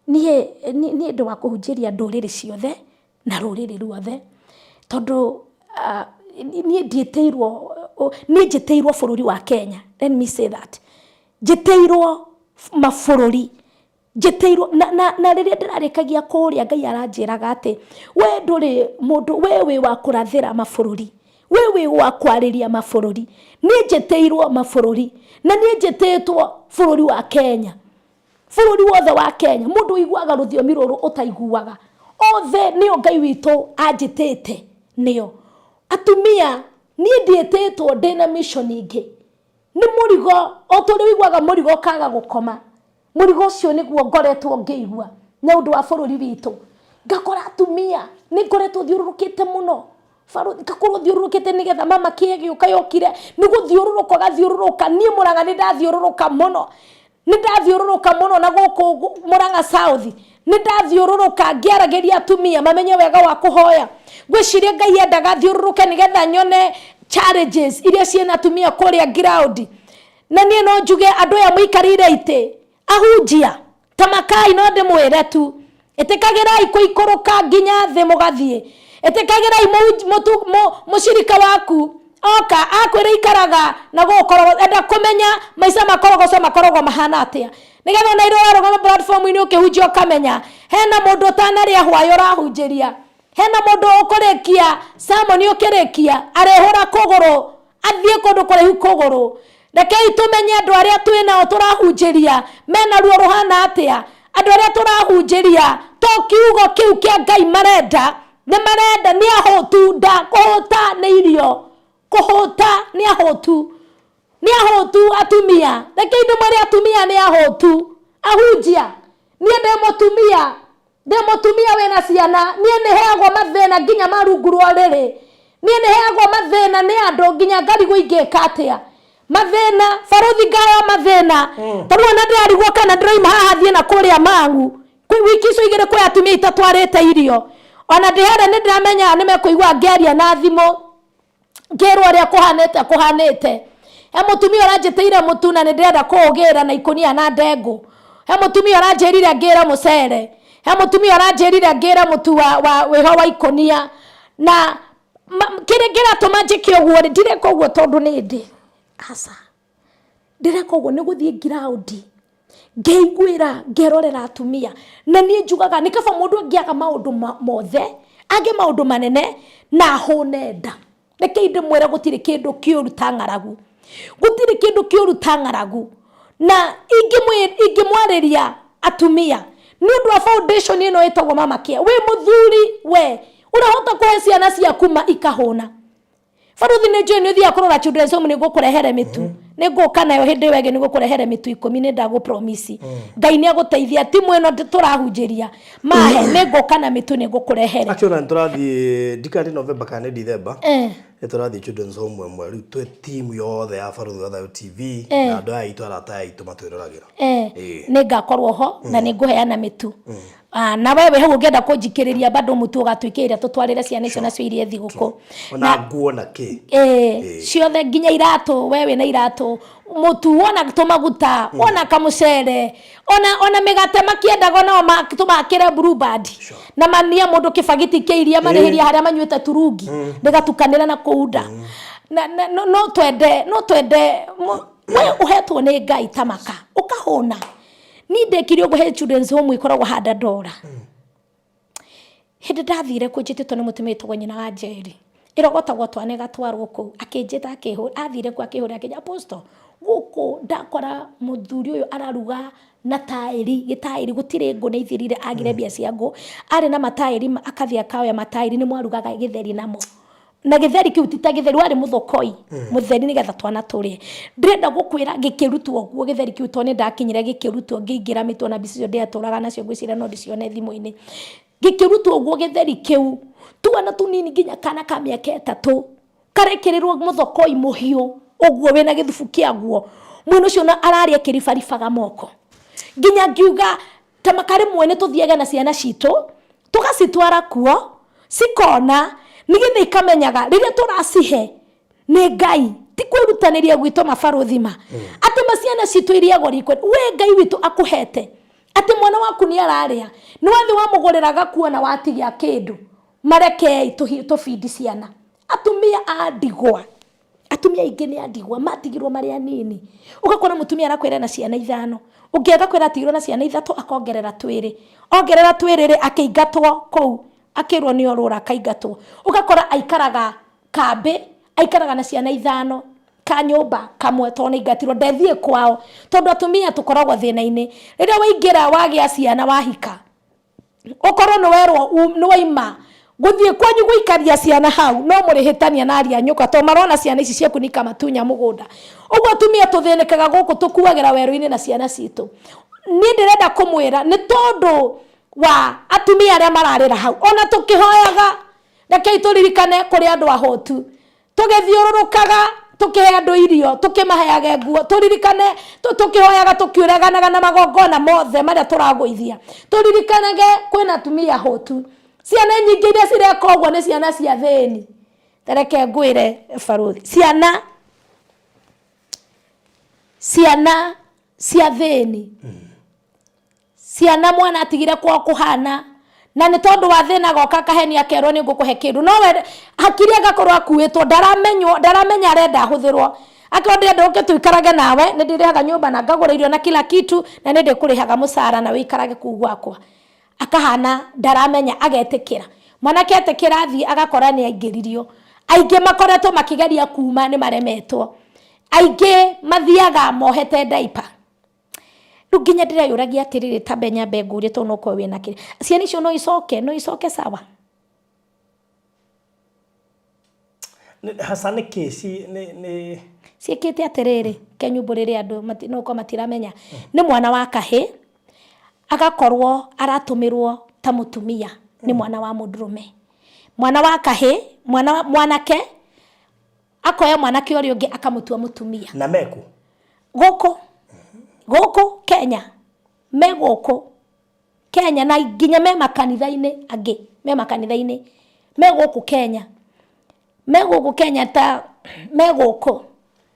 Niĩ niĩ ndĩ wa kũhunjĩria ndũrĩrĩ ciothe na rũrĩrĩ ruothe, tondũ niĩ ndiĩtĩirwo, niĩ njĩtĩirwo bũrũri wa Kenya, let me say that. Njĩtĩirwo mabũrũri, njĩtĩirwo na, na, na rĩrĩa ndĩrarĩkagia kũrĩa Ngai aranjĩraga atĩ we ndũrĩ mũndũ, we wĩ wa kũrathĩra mabũrũri, we wĩ wa kwarĩria mabũrũri. Niĩ njĩtĩirwo mabũrũri na niĩ njĩtĩtwo bũrũri wa Kenya, bũrũri wothe wa Kenya, mũndũ ũiguaga rũthiomi rũrũ ũtaiguaga, othe nĩo Ngai witũ anjĩtĩte nĩo. Atumia, niĩ ndiĩtĩtwo ndĩna mission ingĩ. Nĩ mũrigo, o ta ũrĩa ũiguaga mũrigo ũkaga gũkoma, mũrigo ũcio nĩguo ngoretwo ngĩigua nĩ ũndũ wa bũrũri witũ. Ngakora atumia, nĩ ngoretwo thiũrũrũkĩte mũno, ngakorwo thiũrũrũkĩte nĩgetha mama kĩĩ gĩũka yokire, nĩ gũthiũrũrũka ũgathiũrũrũka, niĩ Mũrang'a nĩ ndathiũrũrũka mũno. Nĩ ndathiũrũrũka mũno na gũkũ Murang'a South, nĩ ndathiũrũrũka ngĩaragĩria atumia mamenye wega wa kũhoya. Ngwĩciria Ngai endaga thiũrũrũke nĩgetha nyone challenges iria ciĩna atumia kũrĩa ground. Na niĩ no njuge andũ aya mũikarĩire itĩ, ahunjia, tamakai no ndĩmwĩre tu, Ĩtĩkagĩrai kũikũrũka nginya thĩ mũgathiĩ. Ĩtĩkagĩrai mũcirika waku oka akwĩra ikaraga na gũkũ, enda kũmenya maica ma korogoco makoragwo mahana atĩa. Nĩgetha ona ĩrĩa ũrarũgama platform-inĩ ũkĩhunjia ũkamenya hena mũndũ ũtanarĩa hwaĩ ũrahunjĩria. Hena mũndũ ũkũrĩkia sermon ũkĩrĩkia arĩhũra kũgũrũ athiĩ kũndũ kũraihu kũgũrũ. Rekei tũmenye andũ arĩa twĩ nao tũrahunjĩria mena ruo rũhana atĩa. Andũ arĩa tũrahunjĩria to kiugo kĩu kĩa Ngai marenda, nĩ marenda nĩ ahũtu nda, kũhũta nĩ irio, kũhũta nĩ ahũtu, nĩ ahũtu atumia. Rekei ndĩmwĩre atumia nĩ ahũtu, ahunjia, niĩ ndĩ mũtumia, Ndĩ mũtumia wĩna ciana, niĩ nĩ heagwo mathĩna nginya ma rungu rwa ũrĩrĩ. Niĩ nĩ heagwo mathĩna nĩ andũ nginya ngarigwo ingĩka atĩa. Mathĩna, barũthi ngaheo mathĩna. Ta rĩu ona ndĩrarigwo kana ndĩroima haha thiĩ na kũrĩa Mang'u. Wiki icio igĩrĩ kwĩ atumia itatwarĩte irio. Ona ndĩ harĩa nĩ ndĩramenya nĩ mekũigua ngĩaria na thimũ. Ngĩrwo ũrĩa kũhanĩte kũhanĩte. He mũtumia ũranjĩtĩire mũtu na nĩ ndĩrenda kũũgĩra na ikũnia na ndengũ. He mũtumia ũranjĩrire ngĩre mũcere. He mũtumia ũranjĩrire ngĩre mũtu wa, wa wĩho wa ikũnia. Na kĩrĩa kĩratũma njĩke ũguo rĩ, ndireka ũguo tondũ nĩ ndĩ. Aca. Ndĩreka ũguo nĩ gũthiĩ ngiraũndi ngeiguĩra ngerorera atumia na niĩ njugaga nĩ kaba mũndũ angĩaga maũndũ mothe age maũndũ manene na ahũne nda. Rekei ndĩmwĩre gũtirĩ kĩndũ kĩũru ta ng'aragu, gũtirĩ kĩndũ kĩũru ta ng'aragu. Na ingĩmwarĩria atumia nĩ ũndũ wa foundation ĩno ĩtagwo Mama Care, wĩ mũthuri we ũrahota kũhe ciana ciaku ma ikahũna. Baruthi nĩ njũĩ nĩ ũthiaga kũrora children's home nĩ ngũkũrehere mĩtu. Nĩ ngũka nayo hĩndĩ ĩyo ĩngĩ nĩ ngũkũrehere mĩtu ikũmi nĩ ndagũ promise. Ngai nĩ agũteithia timu ĩno tũrahunjĩria mahe nĩ ngũka na mĩtu nĩ ngũkũrehere. Actually ona nĩ tũrathiĩ ndikana nĩ November kana nĩ December. Nĩ tũrathiĩ children's home ĩmwe rĩu twĩ team yothe ya Baruthi wa Thayũ TV na andũ aya aitũ arata aya aitũ matwĩroragĩra. Nĩ ngakorwo ho na nĩ ngũheana mĩtu. Ah, na wewe hau ũngĩenda kũnjikĩrĩria bado mũtu ũgatuĩka ĩrĩa tũtwarĩre ciana icio nacio irie thigũkũ. Ona nguo na kĩ. Ĩĩ, ciothe nginya iratũ, we wĩna iratũ, mũtu, wona tũmaguta, wona kamũcere, ona mĩgate makĩendaga onao tũmakĩre Blue Band. Na mania mũndũ kĩbagiti kĩa iria marĩhĩria harĩa manyuĩte turungi, rĩgatukanĩra na kũu nda. Na no twende, no twende, we ũhetwo nĩ Ngai ta maka, ũkahũna. Niĩ ndekire ũguo he children's home ĩkoragwo handa ndora. Hĩndĩ ndathire kuo njĩtĩtwo nĩ mũtumia wĩtagwo nyina wa Njeri. Ĩrogotagwo twana ĩgatwarwo kũu. Akĩnjĩta akĩhũra, athire kuo akĩhũra akĩnjĩra Apostle, gũkũ ndakora mũthuri ũyũ araruga na taĩri, gĩtaĩri gũtirĩ ngũ nĩ ithirire agire mbia cia ngũ. Arĩ na mataĩri akathiĩ akoya mataĩri nĩmo arugaga gĩtheri namo. Na gĩtheri kĩu ti ta gĩtheri, warĩ mũthokoi mũtheri nĩgetha twana tũrĩe. Ndĩrenda gũkwĩra gĩkĩrutwo ũguo gĩtheri kĩu tondũ nĩ ndakinyire gĩkĩrutwo ngĩingĩra mĩtwe na mbica icio ndĩatũraga nacio ngwĩciria no ndĩcione thimũ-inĩ. Gĩkĩrutwo ũguo gĩtheri kĩu, twana tũnini nginya kana ka mĩaka ĩtatũ karekĩrĩrwo mũthokoi mũhiũ ũguo wĩna gĩthubu kĩaguo, mwana ũcio ona ararĩa akĩribaribaga moko. Nginya ngiuga ta maka rĩmwe nĩ tũthiage na ciana citũ tũgacitwara kuo cikona. Nĩgetha ikamenyaga rĩrĩa tũracihe nĩ Ngai, ti kwĩrutanĩria gwitũ mabarũthi ma atĩ ma ciana citũ iriagwo riko. We Ngai witũ akũhete atĩ mwana waku nĩ ararĩa, nĩ wathi wamũgũrĩra gakuo na watigia kĩndũ. Marekei tũbindi ciana. Atumia a ndigwa, atumia aingĩ nĩ a ndigwa, matigirwo marĩ anini. Ũgakora mũtumia arakwĩra na ciana 5, ũngĩ agakwĩra atigirwo na ciana 3, akongerera 2, ongerera 2 rĩ, akĩingatwo kũu, akĩrwo nĩ orũra akaingatwo. Ũgakora aikaraga kambĩ, aikaraga na ciana 5 kanyũmba kamwe, tondũ nĩ aingatirwo, ndethiĩ kwao, tondũ atumia tũkoragwo thĩna-inĩ. Rĩrĩa waingĩra wagĩa ciana wahika, ũkorwo nĩ werwo nĩ waima gũthiĩ kwanyu gũikaria ciana hau, no mũrĩhĩtania na aria nyũkwa, tondũ marona ciana ici ciaku nĩ ikamatunya mũgũnda. Ũguo atumia tũthĩnĩkaga gũkũ, tũkuagĩra werũ-inĩ na ciana citũ. Niĩ ndĩrenda kũmwĩra nĩ tondũ wa atumia arĩa mararĩra hau, ona tũkĩhoyaga, rekei tũririkane kũrĩ andũ ahũtu. Tũgĩthiũrũrũkaga tũkĩhe andũ irio, tũkĩmaheage nguo, tũririkane tũkĩhoyaga, tũkiũraganaga na magongona mothe marĩa tũragũithia, tũririkanage kwĩna atumia ahũtu. Ciana nyingĩ iria cireka ũguo nĩ ciana cia thĩni. Reke ngwĩre barũthi, ciana cia thĩni, ciana mwana atigire kwao kũhana, na nĩ tondũ wa thĩna agoka akahenia akerwo nĩ ngũkũhe kĩndũ, no we hakiri agakorwo akuĩtwo, ndaramenywo, ndaramenya arenda ahũthĩrwo. Akorwo ndĩrenda ũke tũikarage nawe, nĩ ndĩrĩhaga nyũmba na ngagũra irio na kila kitu, na nĩ ndĩkũrĩhaga mũcara na wĩikarage kũu gwakwa. Akahana ndaramenya, agetĩkĩra. Mwanake etĩkĩra athiĩ agakora nĩ aingĩririo. Aingĩ makoretwo makĩgeria kuma nĩ maremetwo. Aingĩ mathiaga mohete diaper. Rĩu nginya ndĩreyũragia atĩrĩrĩ, ta mbe nyambe ngũrie tondũ no ũkorwo wĩna kĩrĩa. Ciana icio no icoke, no icoke sawa? Hasa nĩ kĩ ci nĩ Ciĩkĩte atĩrĩrĩ, ke nyumbũrĩre andũ no ũkorwo matiramenya. Nĩ mwana wa kahĩ, agakorwo aratũmĩrwo ta mũtumia nĩ mwana wa mũndũrũme. Mwana wa kahĩ, mwana mwanake, akoya mwanake ũrĩa ũngĩ akamũtua mũtumia. Na meku? Gũkũ. Gũkũ Kenya. Me gũkũ Kenya na nginya me makanitha-inĩ angĩ, me makanitha-inĩ. Me gũkũ Kenya. Me gũkũ Kenya ta me gũkũ.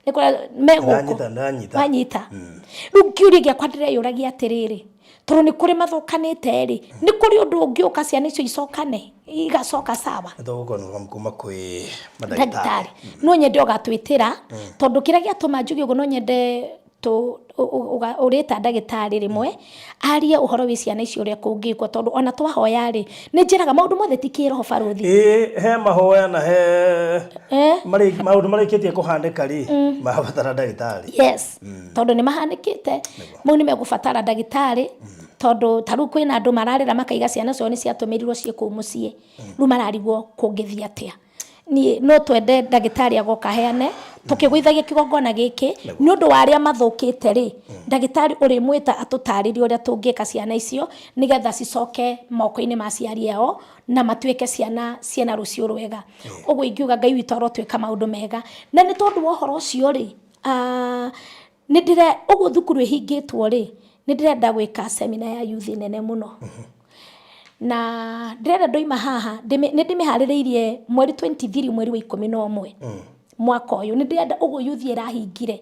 Nĩ kũrĩa me gũkũ. Ndanyita, ndanyita. Wanyita. Rĩu kĩũria gĩakwa ndĩreyũragia atĩrĩrĩ, tondũ nĩ kũrĩ mathũkanĩte rĩ, nĩ kũrĩ ũndũ ũngĩũka ciana icio icokane, igacoka sawa? Nĩ tũgũkorwo kuma kwĩ mandagĩtarĩ. Ndagĩtarĩ. No nyende ũgatwĩtĩra, tondũ kĩrĩa gĩatũma njuge ũguo, no nyende ũrĩta ndagĩtarĩ rĩmwe arie ũhoro wĩ ciana icio ũrĩa kũngĩkwo, tondũ ona twahoya rĩ, nĩ njĩraga maũndũ mothe ti kĩroho barũthi. Ĩĩ, he mahoya na he maũndũ marĩkĩtie kũhanĩka rĩ, marabatara ndagĩtarĩ. Yes, tondũ nĩ mahanĩkĩte, mau nĩ megũbatara ndagĩtarĩ, tondũ ta rĩu kwĩna andũ mararĩra makaiga ciana ciao nĩ ciatũmĩrirwo ciĩ kũu mũciĩ, rĩu mararigwo kũngĩthiĩ atĩa. Niĩ no twende ndagĩtarĩ agoka aheane, tũkĩgũithagia kĩgongona gĩkĩ, nĩ ũndũ wa arĩa mathũkĩte rĩ, ndagĩtarĩ ũrĩmwĩta atũtarĩrie ũrĩa tũngĩka ciana icio, nĩgetha cicoke moko-inĩ ma aciari ao, na matuĩke ciana ciĩna rũciũ rwega. Ũguo ingiuga Ngai witũ arotwĩka maũndũ mega. Na nĩ tondũ wa ũhoro ũcio rĩ, nĩ ndĩre, ũguo thukuru ĩhingĩtwo rĩ, nĩ ndĩrenda gwĩka seminar ya youth nene mũno. Na ndĩrenda ndoima haha, nĩ ndĩmĩharĩrĩirie mweri 23 mweri wa 11 mwaka ũyũ. Nĩ ndĩrenda ũguo youth ĩrahingire,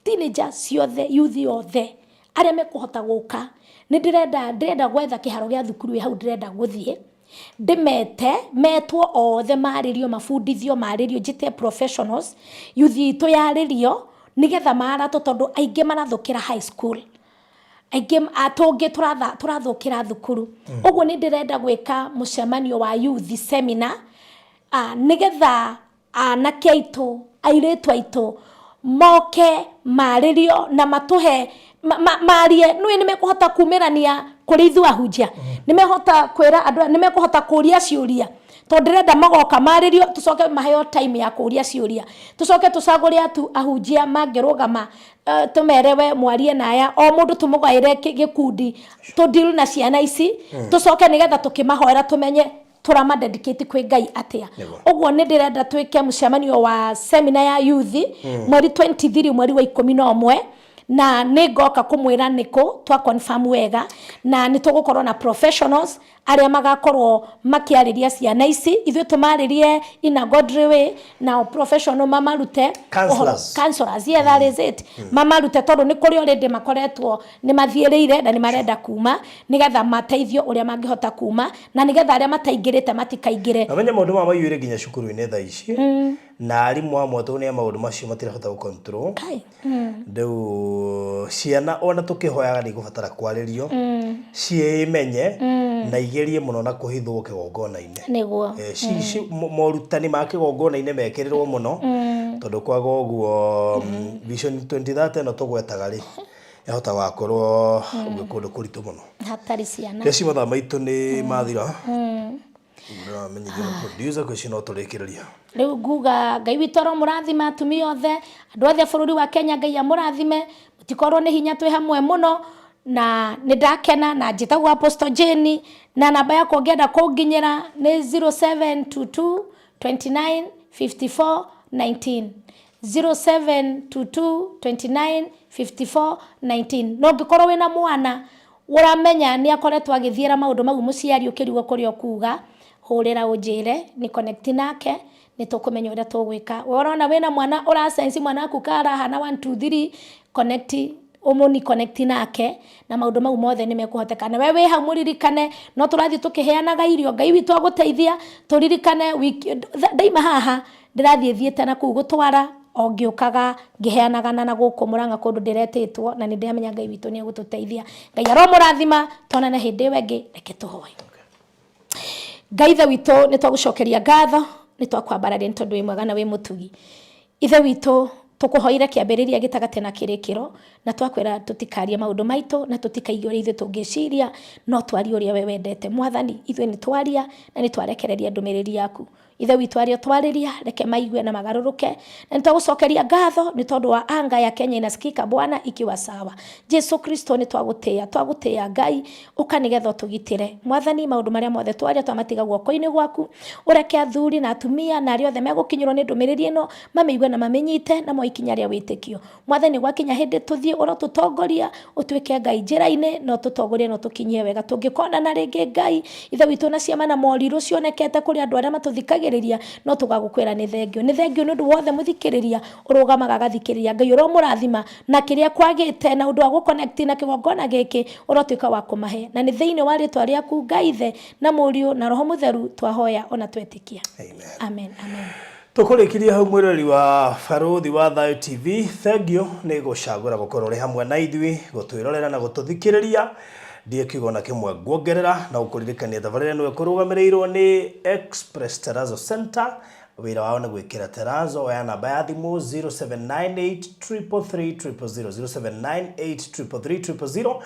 teenagers ciothe, youth yothe, arĩa mekũhota gũka, nĩ ndĩrenda gwetha kĩharo gĩa thukuru ĩ hau ndĩrenda gũthiĩ, ndĩmete, metwo othe marĩrio, mabundithio marĩrio, njĩte professionals, youth itũ yarĩrio, nĩgetha maratwo, tondũ aingĩ marathũkĩra high school. Aingĩ tũngĩ tũrathũkĩra thukuru. Ũguo nĩ ndĩrenda gwĩka mũcemanio wa youth seminar, nĩgetha anake aitũ, airĩtu aitũ, moke marĩrio na matũhe, marie, nĩũĩ nĩ mekũhota kumĩrania kũrĩ ithuĩ ahunjia, nĩ mekũhota kwĩra andũ aya, nĩ mekũhota kũria ciũria, tondũ ndĩrenda magoka marĩrio, tũcoke maheo time ya kũria ciũria, tũcoke tũcagũre ahunjia mangĩrũgama, tũmere we mwarie na aya, o mũndũ tũmũgaĩre gĩkundi, tũ deal na ciana ici, tũcoke nĩgetha tũkĩmahoera tũmenye tũrama dedicate kwĩ Ngai atĩa. Ũguo nĩ ndĩrenda twĩke mũcemanio wa seminar ya youth mweri 23 mweri wa 11, Na nĩ ngoka kũmwĩra nĩkũ twa confirm wega, na nĩ tũgũkorwo na professionals arĩa magakorwo makĩarĩria ciana ici, ithuĩ tũmarĩrie in a godly way, nao professional mamarute. Counselors. Counselors, yeah, that is it. Mamarute tondũ nĩ kũrĩ already makoretwo nĩ mathiĩrĩire na nĩ marenda kuma, nĩgetha mateithio ũrĩa mangĩhota kuma, na nĩgetha arĩa mataingĩrĩte matikaingĩre. Na menye maũndũ maya maiyũire nginya cukuru-inĩ thaa ici, na arimũ amwe tondũ nĩ a maũndũ macio matirahota gũ control. Kai. Rĩu ciana ona tũkĩhoyaga nĩ igũbatara kwarĩrio, ciĩmenye na igerie mũno na kũhithwo kĩgongona-inĩ. Morutani ma kĩgongona-inĩ mekĩrĩrwo mũno, tondũ kwaga ũguo Vision 2030 ĩno tũgwetaga rĩ yahota gũgakorwo gwĩ kũndũ kũritũ mũno. Hatarĩ ciana. Keci, mathaa maitũ nĩ mathira. Ndĩramenyithio nĩ producer kwĩci no tũrĩkĩrĩria. Rĩu nguga Ngai witũ aromũrathima, atumia othe, andũ othe a bũrũri wa Kenya, Ngai amũrathime, mũtikorwo nĩ hinya, twĩ hamwe mũno na nĩ ndakena. Na njĩtagwo Apostle Jane, na namba yakwa ũngĩenda kũnginyĩra nĩ 0722 29 54 19, 0722 29 54 19. No ũngĩkorwo wĩna mwana ũramenya nĩ akoretwo agĩthiĩra maũndũ mau, mũciari ũkĩrigwo kũrĩa ũkuga, hũrĩra ũnjĩre nĩ connect nake, nĩ tũkũmenya ũrĩa tũgwĩka. We ũrona wĩna mwana, ũrasense mwana waku karahana 1 2 3, connect ũmũni connect nake na maũndũ mau mothe nĩ mekũhoteka. Na we wĩ hau mũririkane no tũrathiĩ tũkĩheanaga irio. Ngai witũ agũteithia. Tũririkane wiki ndaima haha ndĩrathiĩ thiĩte na kũu gũtwara o ngĩũkaga ngĩheanaga na gũkũ Mũrang'a kũndũ ndĩretĩtwo, na nĩ ndĩramenya Ngai witũ nĩ egũtũteithia. Ngai aromũrathima, tuonane hĩndĩ ĩyo ĩngĩ. Reke tũhoe. Ngai Ithe witũ, nĩ twagũcokeria ngatho, nĩ twakwambararia nĩ tondũ wĩ mwega na wĩ mũtugi. Ithe witũ, tũkũhoire kĩambĩrĩria, gĩtagatĩ na kĩrĩkĩro, na twakwĩra tũtikarie maũndũ maitũ na tũtikaige ũrĩa ithuĩ tũngĩciria, no twarie ũrĩa we wendete. Mwathani, ithuĩ nĩ twaria na nĩ twarekereria ndũmĩrĩri yaku. Ithe witũ, arĩa twarĩria reke maigue na magarũrũke, na nĩ twagũcokeria ngatho nĩ tondũ wa anga ya Kenya inasikika Bwana ikiwa sawa. Jesu Kristo, nĩ twagũtĩĩa, twagũtĩĩa Ngai, ũka nĩgetha ũtũgitĩre. Mwathani, maũndũ marĩa mothe twaria twamatiga guoko-inĩ gwaku. Ũreke athuri na atumia na arĩa othe megũkinyĩrwo nĩ ndũmĩrĩri ĩno mamĩigue na mamĩnyite na moe ikinya rĩa wĩtĩkio. Mwathani, gwakinya hĩndĩ tũthiĩ, ũrotũtongoria, ũtuĩke Ngai njĩra-inĩ na ũtũtongorie na ũtũkinyie wega. Tũngĩkonana rĩngĩ, Ngai Ithe witũ, na ciama na morirũ cionekete kũrĩ andũ arĩa matũthikagĩrĩria, no tũgagũkwĩra nĩ thengio, nĩ thengio nĩ ũndũ wothe mũthikĩrĩria ũrũgamaga agathikĩrĩria. Ngai ũromũrathima, na kĩrĩa kwagĩte na ũndũ wa gũconnect na kĩgongona gĩkĩ ũrotuĩka wa kũmahe, na nĩ thĩinĩ wa rĩtwa rĩaku Ngai Ithe na Mũriũ na Roho Mũtheru twahoya ona twetĩkia. Amen. Amen, amen. Tũkũrĩkirie hau, mwĩroreri wa Barũthi wa Thayũ TV. Thengio nĩ gũcagũra gũkorwo ũrĩ hamwe na ithuĩ gũtwĩrorera na gũtũthikĩrĩria. Ndiĩ kiugo na kĩmwe nguongerera na gũkũririkania tabarĩra ĩno ĩkũrũgamĩrĩirwo nĩ Express Terrazzo Center. Wĩra wao nĩ gwĩkĩra terrazzo. Oya namba ya thimũ 0798 333 000, 0798 333 000.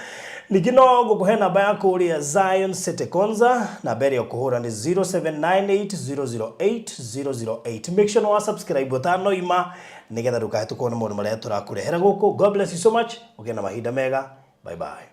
Ningĩ no ngũkũhe namba ya kũrĩa Zion City Konza. Namba ĩrĩa ũkũhũra nĩ 0798 008 008. Make sure nĩ wa subscribe ũtanoima nĩgetha ndũkahĩtũkwo nĩ maũndũ marĩa tũrakũrehera gũkũ. God bless you so much. Ũgĩe na mahinda mega. Bye bye.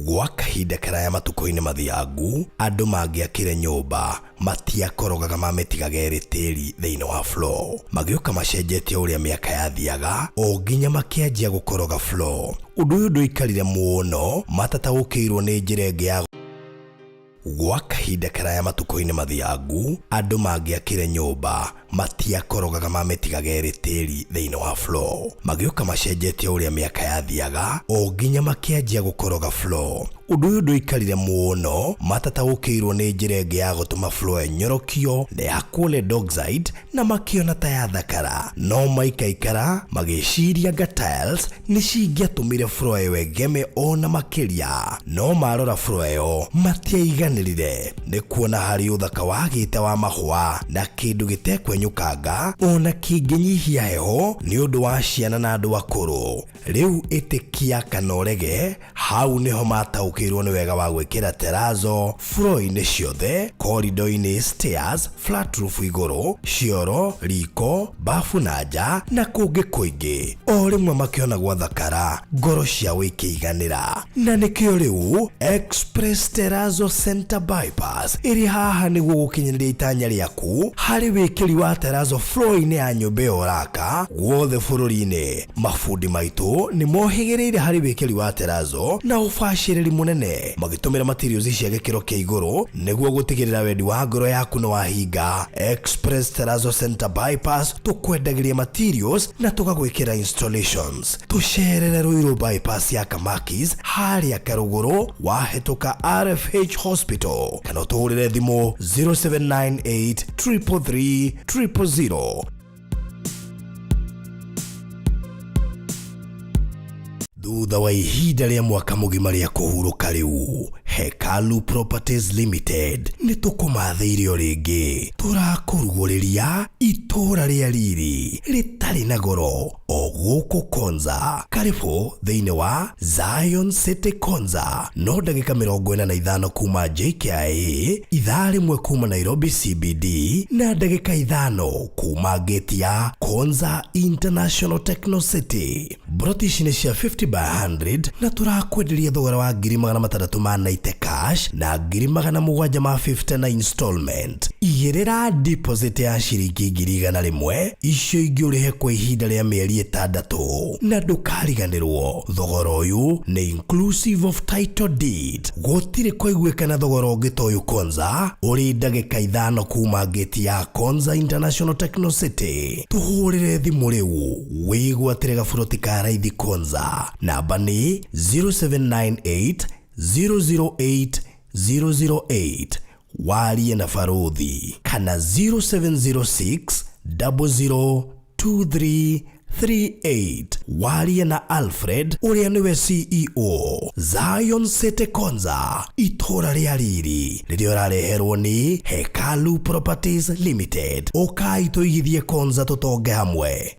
Gwa kahinda karaya matukũ-inĩ mathiangu, andũ mangĩakire nyũmba matiakorogaga, mamĩtigaga ĩrĩ tĩri thĩinĩ wa floor. Magĩũka macenjetie ũrĩa mĩaka yathiaga o nginya makĩanjia gũkoroga floor. Ũndũ ũyũ ndũikarire mũno matataũkĩirwo nĩ njĩra ĩngĩ ya. Gwa kahinda karaya matukũ-inĩ mathiangu, andũ mangĩakire nyũmba matiakorogaga, mamĩtigaga ĩrĩ tĩri thĩinĩ wa floor. Magĩũka macenjetie ũrĩa mĩaka yathiaga o nginya makĩanjia gũkoroga floor. Ũndũ ũyũ ndũikarire mũno matataũkĩirwo nĩ njĩra ĩngĩ ya gũtũma floor ĩnyorokio na yakwo lead oxide, na makĩona ta yathakara. No maikaikara magĩciria anga tiles nĩ cingĩatũmire floor ĩyo ĩgeme ona makĩria. No marora floor ĩyo matiaiganĩrire nĩ kuona harĩ ũthaka wagĩte wa mahũa na kĩndũ gĩtekwenyũkanga ona kĩngĩnyihia heho nĩ ũndũ wa ciana na andũ akũrũ. Rĩu ĩtĩkia kana ũrege, hau nĩho mataũkĩirwo nĩ wega wa gwĩkĩra terrazzo floor-inĩ ciothe, corridor-inĩ, stairs, flat roof igũrũ, cioro, riko, bafu na nja na kũngĩ kũingĩ. O rĩmwe makĩona gwathakara, ngoro ciao ikĩiganĩra. Na nĩkĩo rĩu Express Terrazzo Center Bypass ĩrĩ haha nĩguo gũkinyanĩria itanya rĩaku harĩ wĩkĩri wa wa terazo floor-inĩ ya nyũmba ĩyo ũraka guothe bũrũri-inĩ. Mabundi maitũ nĩ mohĩgĩrĩire harĩ wĩkĩri wa terazo na ũbacĩrĩri mũnene magĩtũmĩra materials cia gĩkĩro kĩa igũrũ nĩguo gũtigĩrĩra wendi wa ngoro yaku nĩ wahinga. Express Terazo Center Bypass, tũkwendagĩria materials na tũgagwĩkĩra installations. Tũcerere Ruiru Bypass ya Kamakis harĩa Karũgũrũ wahĩtũka RFH Hospital, kana ũtũhũrĩre thimũ 0798 333 000. Thutha wa ihinda rĩa mwaka mũgima rĩa kũhurũka, rĩu Hekalu Properties Limited nĩ tũkũmathĩire o rĩngĩ. Tũrakũrugũrĩria itũũra rĩa riri rĩtarĩ na goro o gũkũ Konza. Karibũ thĩinĩ wa Zion City Konza, no ndagĩka 45 kuma JKIA, ithaa rĩmwe kuma Nairobi CBD, na ndagĩka 5 kuma gate ya Konza International Techno City. Mburoti ici nĩ cia 50 by 100 na tũrakwenderia thogora wa 690,000 cash na 750,000 na installment. Igĩrĩra deposit ya ciringi 100,000, icio ingĩ ũrĩhe kwa ihinda rĩa mĩeri 6, na ndũkariganĩrwo thogora ũyũ nĩ inclusive of title deed. Gũtirĩ kũiguĩkana thogora ũngĩ ta ũyũ Konza, ũrĩ ndagĩka 5 kuma gate ya Konza International Techno City. Tũhũrĩre thimũ rĩu wĩgwatĩre gaburoti ka raithi Konza. Namba nĩ 0798 008 008, warie na baruthi, kana 0706 002338, warie na Alfred ũrĩa nĩwe CEO. Zion City Konza, itũra rĩa riri rĩrĩa ũrareherwo nĩ Hekalu Properties Limited. Ũkai tũigithie Konza, tũtonge hamwe.